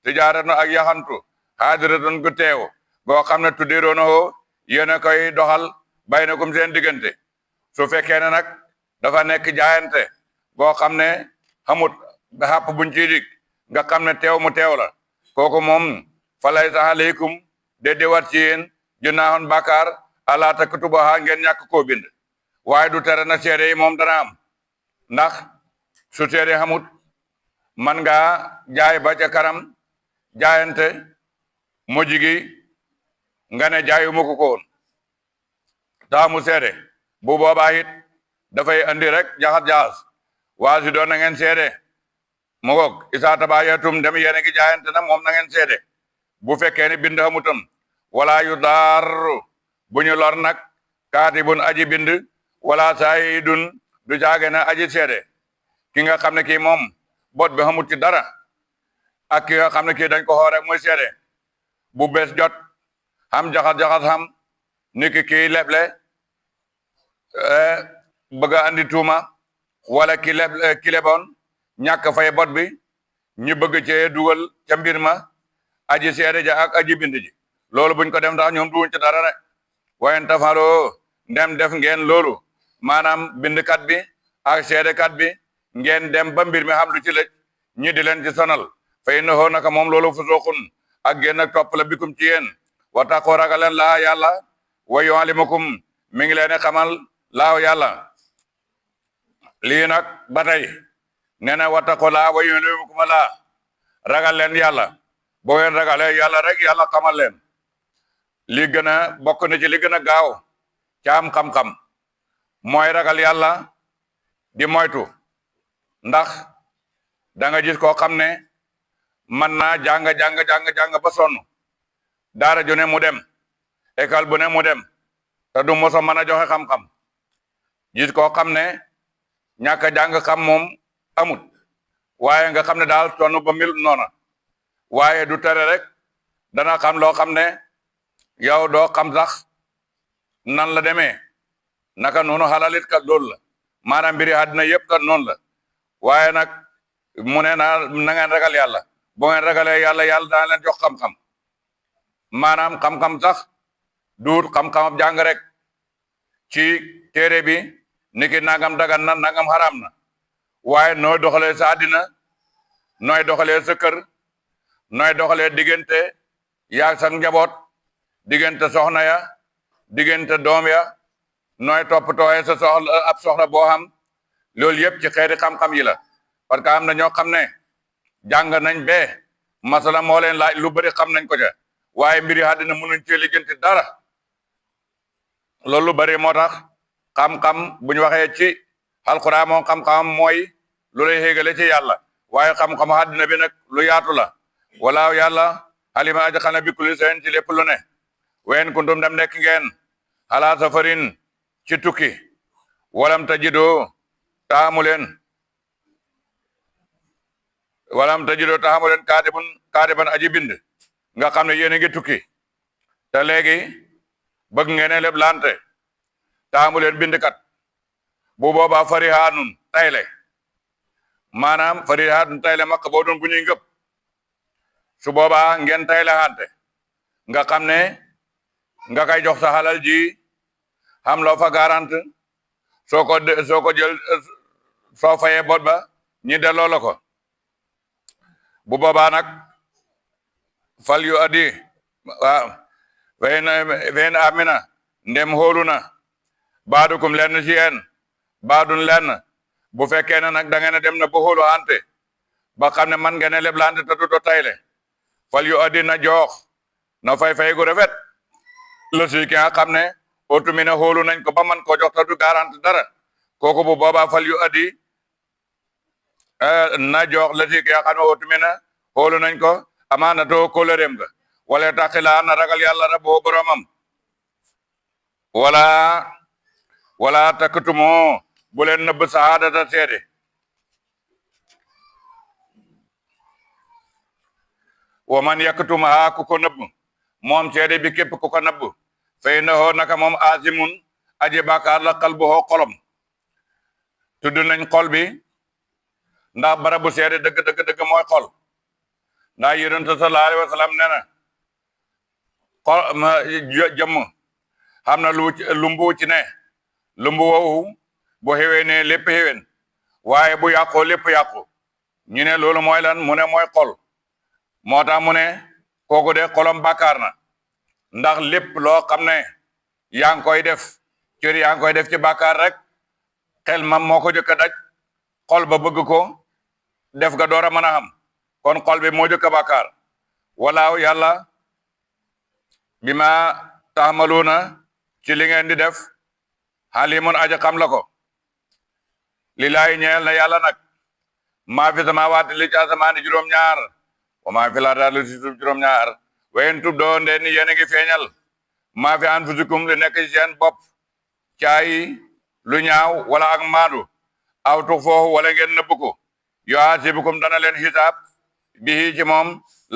tijaaratu ak yaxantu xaadiratun gu teew goo xam ne tuddiroona hoo yéen a koy doxal baynakum seen diggante su fekkee ne nag dafa nekk jaayante goo xam ne xamut xàpp buñ ciy dig nga xam ne teew mu teew la kooku moom falay sa aleykum de wat ci yéen junaahun bàkkaar ala taktubuha ngeen ñàkk koo bind waaye du tere na seede yi moom dana am ndax su seede xamut man nga jaay ba ca kanam jaayante mujj gi nga ne jaayu ma ko woon taamu seede bu boobaa it dafay andi rek jaxas waa si doon na ngeen seede mu ngoog isaa tabayatum dem yéen a ngi jaayante na moom na ngeen seede bu fekkee ni bind xamutam wala yu daaru bu ñu lor nag kaatibun aji bind wala saayidun du jaage na aji seede ki nga xam ne kii moom bot bi xamut ci dara ak ki nga xam ne kii dañ ko xool rek muy seede bu bees jot xam jaxas xam ni kii leble bëgg a andi tuuma wala ki leboon ñàkk fay bot bi ñu bëgg cee dugal ca mbir ma aji seede ja ak aji bind ji loolu buñ ko def ndax ñoom duwuñ ci dara rek wayen tafaloo ndem def ngeen loolu maanaam bindkat bi ak seedekat bi ngeen dem ba mbir mi xam lu ci lëj ñi di leen ci sonal fay na hoo naka moom loolu fusuuqun ak génn ak topp la bikum ci yéen wa taqoo ragaleen laa yàlla wa yuallimukum mi ngi leen xamal laaw yàlla lii nag ba tey nee na wa taqoo laa wa yuallimukum laa ragal leen yàlla boo ngeen ragalee yàlla rek yàlla xamal leen li gën a bokk na ci li gën a gaaw caam xam-xam mooy ragal yàlla di moytu ndax da nga gis koo xam ne mën naa jàng ba sonn daara ju ne mu dem école bu ne mu dem te du moso mën a joxe xam-xam gis koo xam ne ñàkk a jàng xam moom amut waaye nga xam ne daal sonn ba mil noona waaye du tere rek dana xam loo xam ne yow doo xam sax nan la demee naka noonu xalalit kat loolu la maanaam mbiri àddina yëpp kat noonu la waaye nag mu ne na ngeen ragal yàlla boo ngeen ragalee yàlla yàlla dana leen jox xam-xam maanaam xam-xam sax duut xam-xam ab jàng rek ci téere bi niki nangam dagan na nangam xaraam na waaye nooy doxalee sa àddina nooy doxalee sa kër nooy doxalee diggante yaa sa njaboot diggante soxna ya diggante doom ya nooy toppatooyee sa soxla ab soxla boo xam loolu yëpp ci xeeti xam-xam yi la parce que am na ñoo xam ne jàng nañ bee masala moo leen laaj lu bëri xam nañ ko ca waaye mbiri àddina mënuñ cee lijjanti dara loolu lu bëri moo tax xam-xam bu ñu waxee ci alxuraan moom xam-xam mooy lu lay xéegale ci yàlla waaye xam-xam àddina bi nag lu yaatu la wala yàlla alima aji xana bi kulli seen ci lépp lu ne ween kuntum dem nekk ngeen ala safarin ci tukki walam tajidoo taamu leen kaatiban aji bind nga xam ne yéen a ngi tukki te léegi bëgg ngeen ne lépp lante taamu leen bindkat bu boobaa farihaanun tayle maanaam farihaanun tayle makk boo doon bu ñuy ngëp su boobaa ngeen tayle hante nga xam ne nga kay jox sa xalal ji xam loo fa garante soo ko jël soo fayee bot ba ñi delloo la ko bu boobaa nag fal yu addi waaw wen amina ndem xoolu na baadukum lenn ci yéen baadun lenn bu fekkee ne nag da ngeen a dem na ba xoolu ante ba xam ne man ngeen a leblante te du do tayle fal yu addi na joox na fay gu rafet la si ki nga xam ne otu mi ne xoolu nañ ko ba man koo jox te du garante dara kooku bu boobaa fal yu addi na jox la si ki nga xam ne otu mi ne xoolu nañ ko amaana too kóllëreem ga wala taxilaa na ragal yàlla raboo boromam wala takkatumo bu leen nëbb sahaadata seede wa man yakkatumaha ku ko nëbb moom seede bi képp ku ko nëbb fay na hoo naka moom asimun aji bàkkaar la qalbuhu xolom tudd nañ xol bi ndax barabu seede dëgg mooy xol ndax yonent sallallahu alayhi wa sallam nee na xol jëmm xam na lumbu ci ne lumbu woowu bu xewee ne lépp xeween waaye bu yàqoo lépp yàqu ñu ne loolu mooy lan mu ne mooy xol moo tax mu ne kooku de xolam bàkkaar na ndax lépp loo xam ne yaa ngi koy def cër yaa ngi koy def ci bàkkaar rek xel mam moo ko jëkk a daj xol ba bëgg ko def ga door a mën a xam kon xol bi moo jëkk a bàkkaar walaaw yàlla bi ma taxamaluuna ci li ngeen di def xalimun aja xam la ko li laay ñeel na yàlla nag maa fi samaawaati li ci asamaani juróom-ñaar wa maa fi laa li ci suuf juróom-ñaar wayen tub doo ndeen ni yéen a ngi feeñal maa fi anfusikum li nekk ci seen bopp caay lu ñaaw wala ak maandu aw tux foofu wala ngeen nëbb ko yuhaasibukum dana leen xisaab bihi ci moom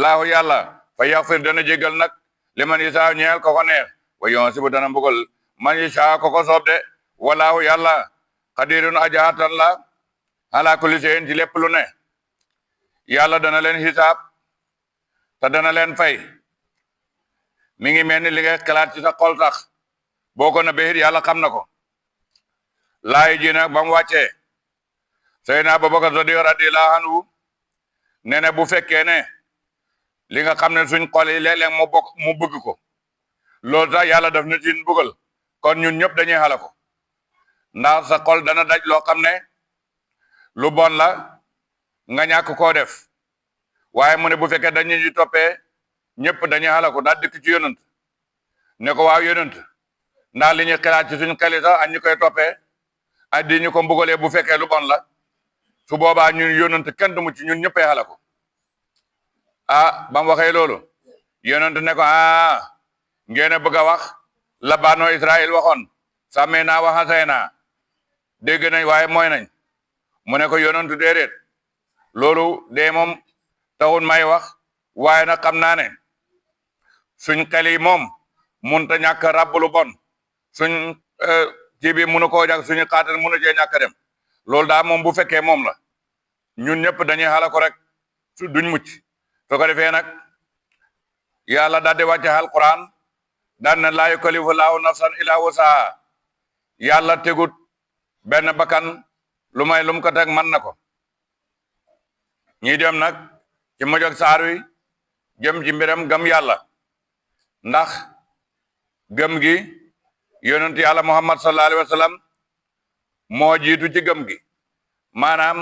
laahu yàlla fa yaxfir dana jégal nag li man yisaa ñeel ko ko neex wa yuhasibu dana mbugal man yisaa ko ko soob de walaahu yàlla xadirun ajaatan la ala kulli shay'in ci lépp lu ne yàlla dana leen xisaab te dana leen fay mi ngi mel ni li ngay xalaat ci sa xol sax boo ko nëbbee yàlla xam na ko laay ji nag ba mu wàccee Seydina Abubakar Sadiq radiyallahu anhu nee na bu fekkee ne li nga xam ne suñ xol yi léeg-léeg mu bëgg ko loolu sax yàlla daf na ci bëggal kon ñun ñëpp dañuy xala ko ndax sa xol dana daj loo xam ne lu bon la nga ñàkk koo def waaye mu ne bu fekkee dañu ñu toppee ñëpp dañuy xala ko daal dikk ci yonent ne ko waaw yonent ndax li ñuy xalaat ci suñ xel yi sax ak ñu koy toppee ak di ñu ko mbugalee bu fekkee lu bon la su boobaa ñun yonent kenn du mu ci ñun ñëppee xala ko ah ba mu waxee loolu yonent ne ko ngeen a bëgg a wax la banu Israël waxoon sàmmee naa waxasay naa dégg nañ waaye mooy nañ mu ne ko yonentu déedéet loolu de moom taxul may wax waaye nag xam naa ne suñ xel yi moom munta ñàkk ràbb lu bon suñ ci bi munu koo ñàkk suñu xaatal munu cee ñàkk dem loolu daa moom bu fekkee moom la ñun ñëpp dañuy xala ko rek su duñ mucc soo ko defee nag yàlla daal di wàcce alquran daan na laa yukallifu laahu nafsan illa wusaha yàlla tegut benn bakkan lu may lum ko teg man na ko ñi dem nag ci mujj saar wi jëm ci mbiram gëm yàlla ndax gëm gi yonent yàlla muhammad sallallahu alayhi wa sallam moo jiitu ci gëm gi maanaam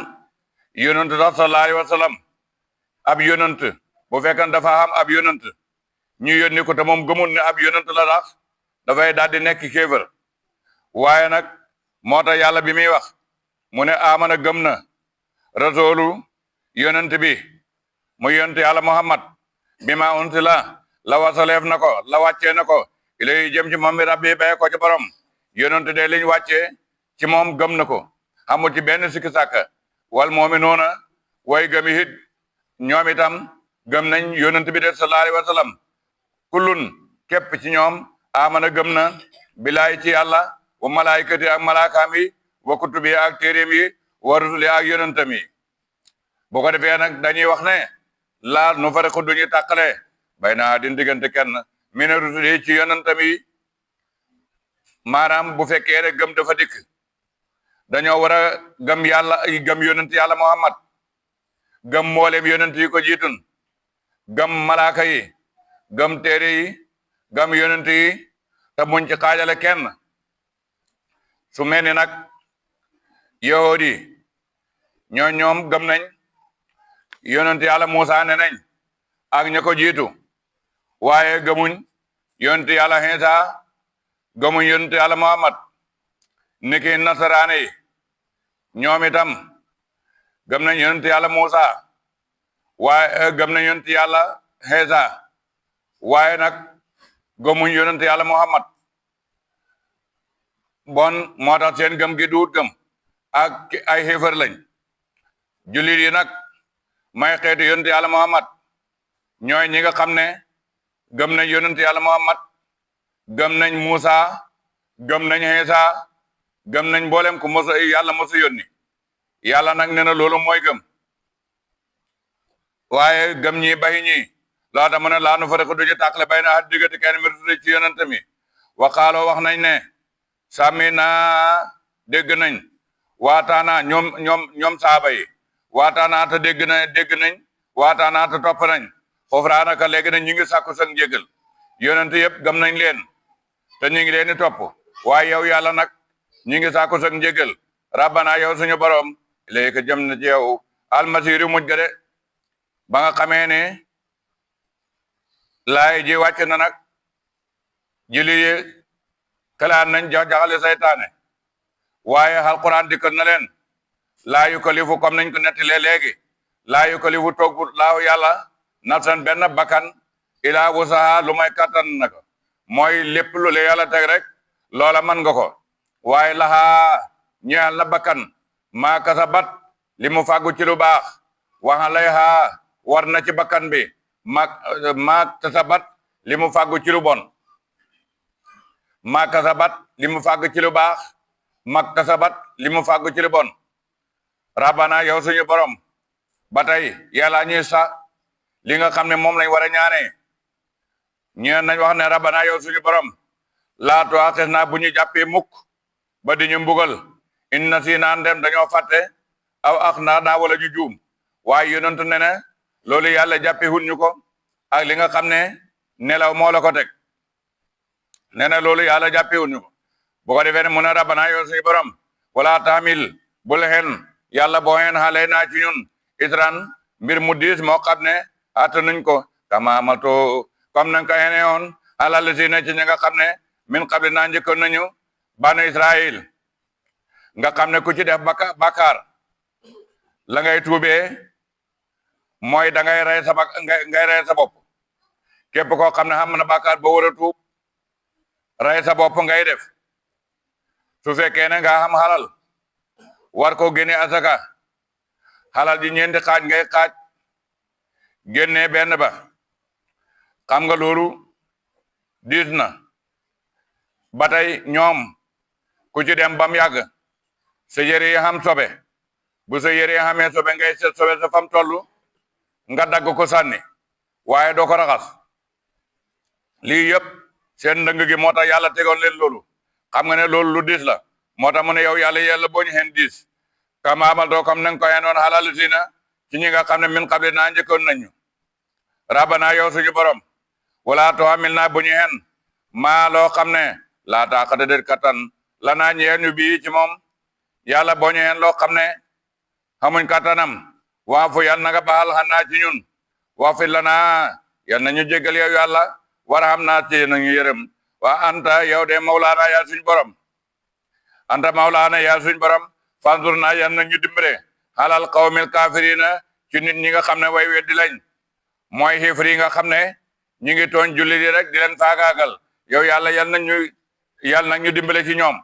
yonent sax sallallahu alayhi wa sallam ab yonent bu fekkan dafa am ab yonent ñu yónni ko te moom gëmul ne ab yonent la sax dafay daal di nekk kéefër waaye nag moo tax yàlla bi muy wax mu ne amana gëm na rasulu yonent bi mu yonent yàlla muhammad bi ma unsila la wasaleef na ko la wàccee na ko ilay jëm ci moom bi rabbi bay ko ci borom yonent de liñ wàccee ci moom gëm na ko xamul ci benn sikki sàkka wal moomi noona way gëmi hit ñoom itam gëm nañ yonent bi de sallallahu alayhi wa sallam kullun képp ci ñoom amana gëm na bilaay ci yàlla wa malaayikati ak malaakaam yi wa kutubi ak téeréem yi wa rusuli ak yonentam yi bu ko defee nag dañuy wax ne laa nu fariqu duñu tàqale bay naa din diggante kenn mina rusuli ci yonentam yi maanaam bu fekkee rek gëm dafa dikk dañoo war a gëm yàlla gëm yonent yàlla muhammad gëm mboolem yonent yi ko jiitun gëm malaaka yi gëm téere yi gëm yonent yi te muñ ci xaajale kenn su mel ni nag yahudi ñoom gëm nañ yonent yàlla Muusa ne nañ ak ña ko jiitu waaye gëmuñ yonent yàlla Iisa gëmuñ yonent yàlla Muhammad niki nasaraane yi ñoom itam gëm nañ yonent yàlla Muusa waaye gëm nañ yonent yàlla Iisa waaye nag gëmuñ yonent yàlla Muhammad bon moo tax seen gëm gi duut gëm ak ay xéefar lañ jullit yi nag may xeetu yonent yàlla Muhammad ñooy ñi nga xam ne gëm nañ yonent yàlla Muhammad gëm nañ Muusa gëm nañ Iisa gëm nañ mboolem ku mos yàlla mosu yónni yàlla nag nee na loolu mooy gëm waaye gëm ñi bayi ñi loo tax mu ne laa nu fariqu duñu tàqale bay na at diggante kenn mi rusuli ci yonent mi waxaaloo wax nañ ne sàmmi naa dégg nañ waataana ñoom saaba yi waataana te dégg nañ waataana te topp nañ xufraanaka léegi nañ ñu ngi sàkku sa njégal yonent yëpp gëm nañ leen te ñu ngi leen di topp waaye yow yàlla nag ñu ngi sàkku sa njégal rabbana yow suñu borom léegi jëm na ci yow almasiru mujj ga de ba nga xamee ne laay ji wàcc na nag jili xalaat nañ jaxale saytaane waaye alquran dikkal na leen laa yukallifu comme nañ ko nettalee léegi laa yukallifu toggu laaw yàlla nafsan benn bakkan ilaa wusaha lu may kattan na ko mooy lépp lu le yàlla teg rek loola mën nga ko waaye laxaa ñeel na bakkan maa kasabat li mu fàggu ci lu baax waxa lay xaa war na ci bakkan bi maa kasabat li mu fàggu ci lu bon maa kasabat li mu fàgg ci lu baax mak kasabat li mu fàgg ci lu bon rabbana yow suñu borom ba tey yàlla ñuy sa li nga xam ne moom lañ war a ñaanee ñeen nañ wax ne rabbana yow suñu borom laa tu'aaxidnaa bu ñu jàppee mukk ba di ñu mbugal in nasiinaa ndem dañoo fàtte aw axna'naa wala ñu juum waaye yonent ne ne loolu yàlla jàppee hun ñu ko ak li nga xam ne nelaw moo la ko teg nee na loolu yàlla jàppee hun ñu ko bu ko defee ne mu ne rabbana yow suñu borom wala taamil bul xen yàlla boo xen xale naa ci ñun isran mbir mu diis moo xam ne attanuñ ko kamaamato comme nañ ko xene woon alal si ne ci ñi nga xam ne min qabli naa njëkkoon nañu banu Israël nga xam ne ku ci def bàkkaar la ngay tuubee mooy da ngay rey sa bopp képp koo xam ne xam na bàkkaar ba war a tuub rey sa bopp ngay def su fekkee ne nga xam xalal war ko génne asaka xalal ji ñeenti xaaj ngay xaaj génne benn ba xam nga loolu diis na ba tey ñoom ku ci dem bam yàgg sa yére yi xam sobe bu sa yére yi xamee sobe ngay seet sobe sa fam tollu nga dagg ko sànni waaye doo ko raxas lii yëpp seen ndëng gi moo tax yàlla tegoon leen loolu xam nga ne loolu lu diis la moo tax mu ne yow yàlla boo ñu xeen diis kama amal doo comme nanga ko xenoon xalal sina ci ñi nga xam ne min xabli naa njëkkoon nañu rabbana yow suñu borom wala tuhamil naa bu ñu xen maa loo xam ne laa taaqata déet kattan la naa ñeen ñu bii ci moom yàlla boo ñu xen loo xam ne xamuñ kattanam waa fu yàlla na nga baal xanaa ci ñun waa fi la naa yal na ñu jéggal yow yàlla war xam naa ci nañu yërëm waa anta yow de mawlaana yaa suñ borom anta mawlaana yaa suñ borom fandur naa yal na ñu dimbale xalal qawmil kaafiriina ci nit ñi nga xam ne way weddi lañ mooy xiifar yi nga xam ne ñi ngi tooñ julli di rek di leen faagaagal yow yàlla yal na ñu dimbale ci ñoom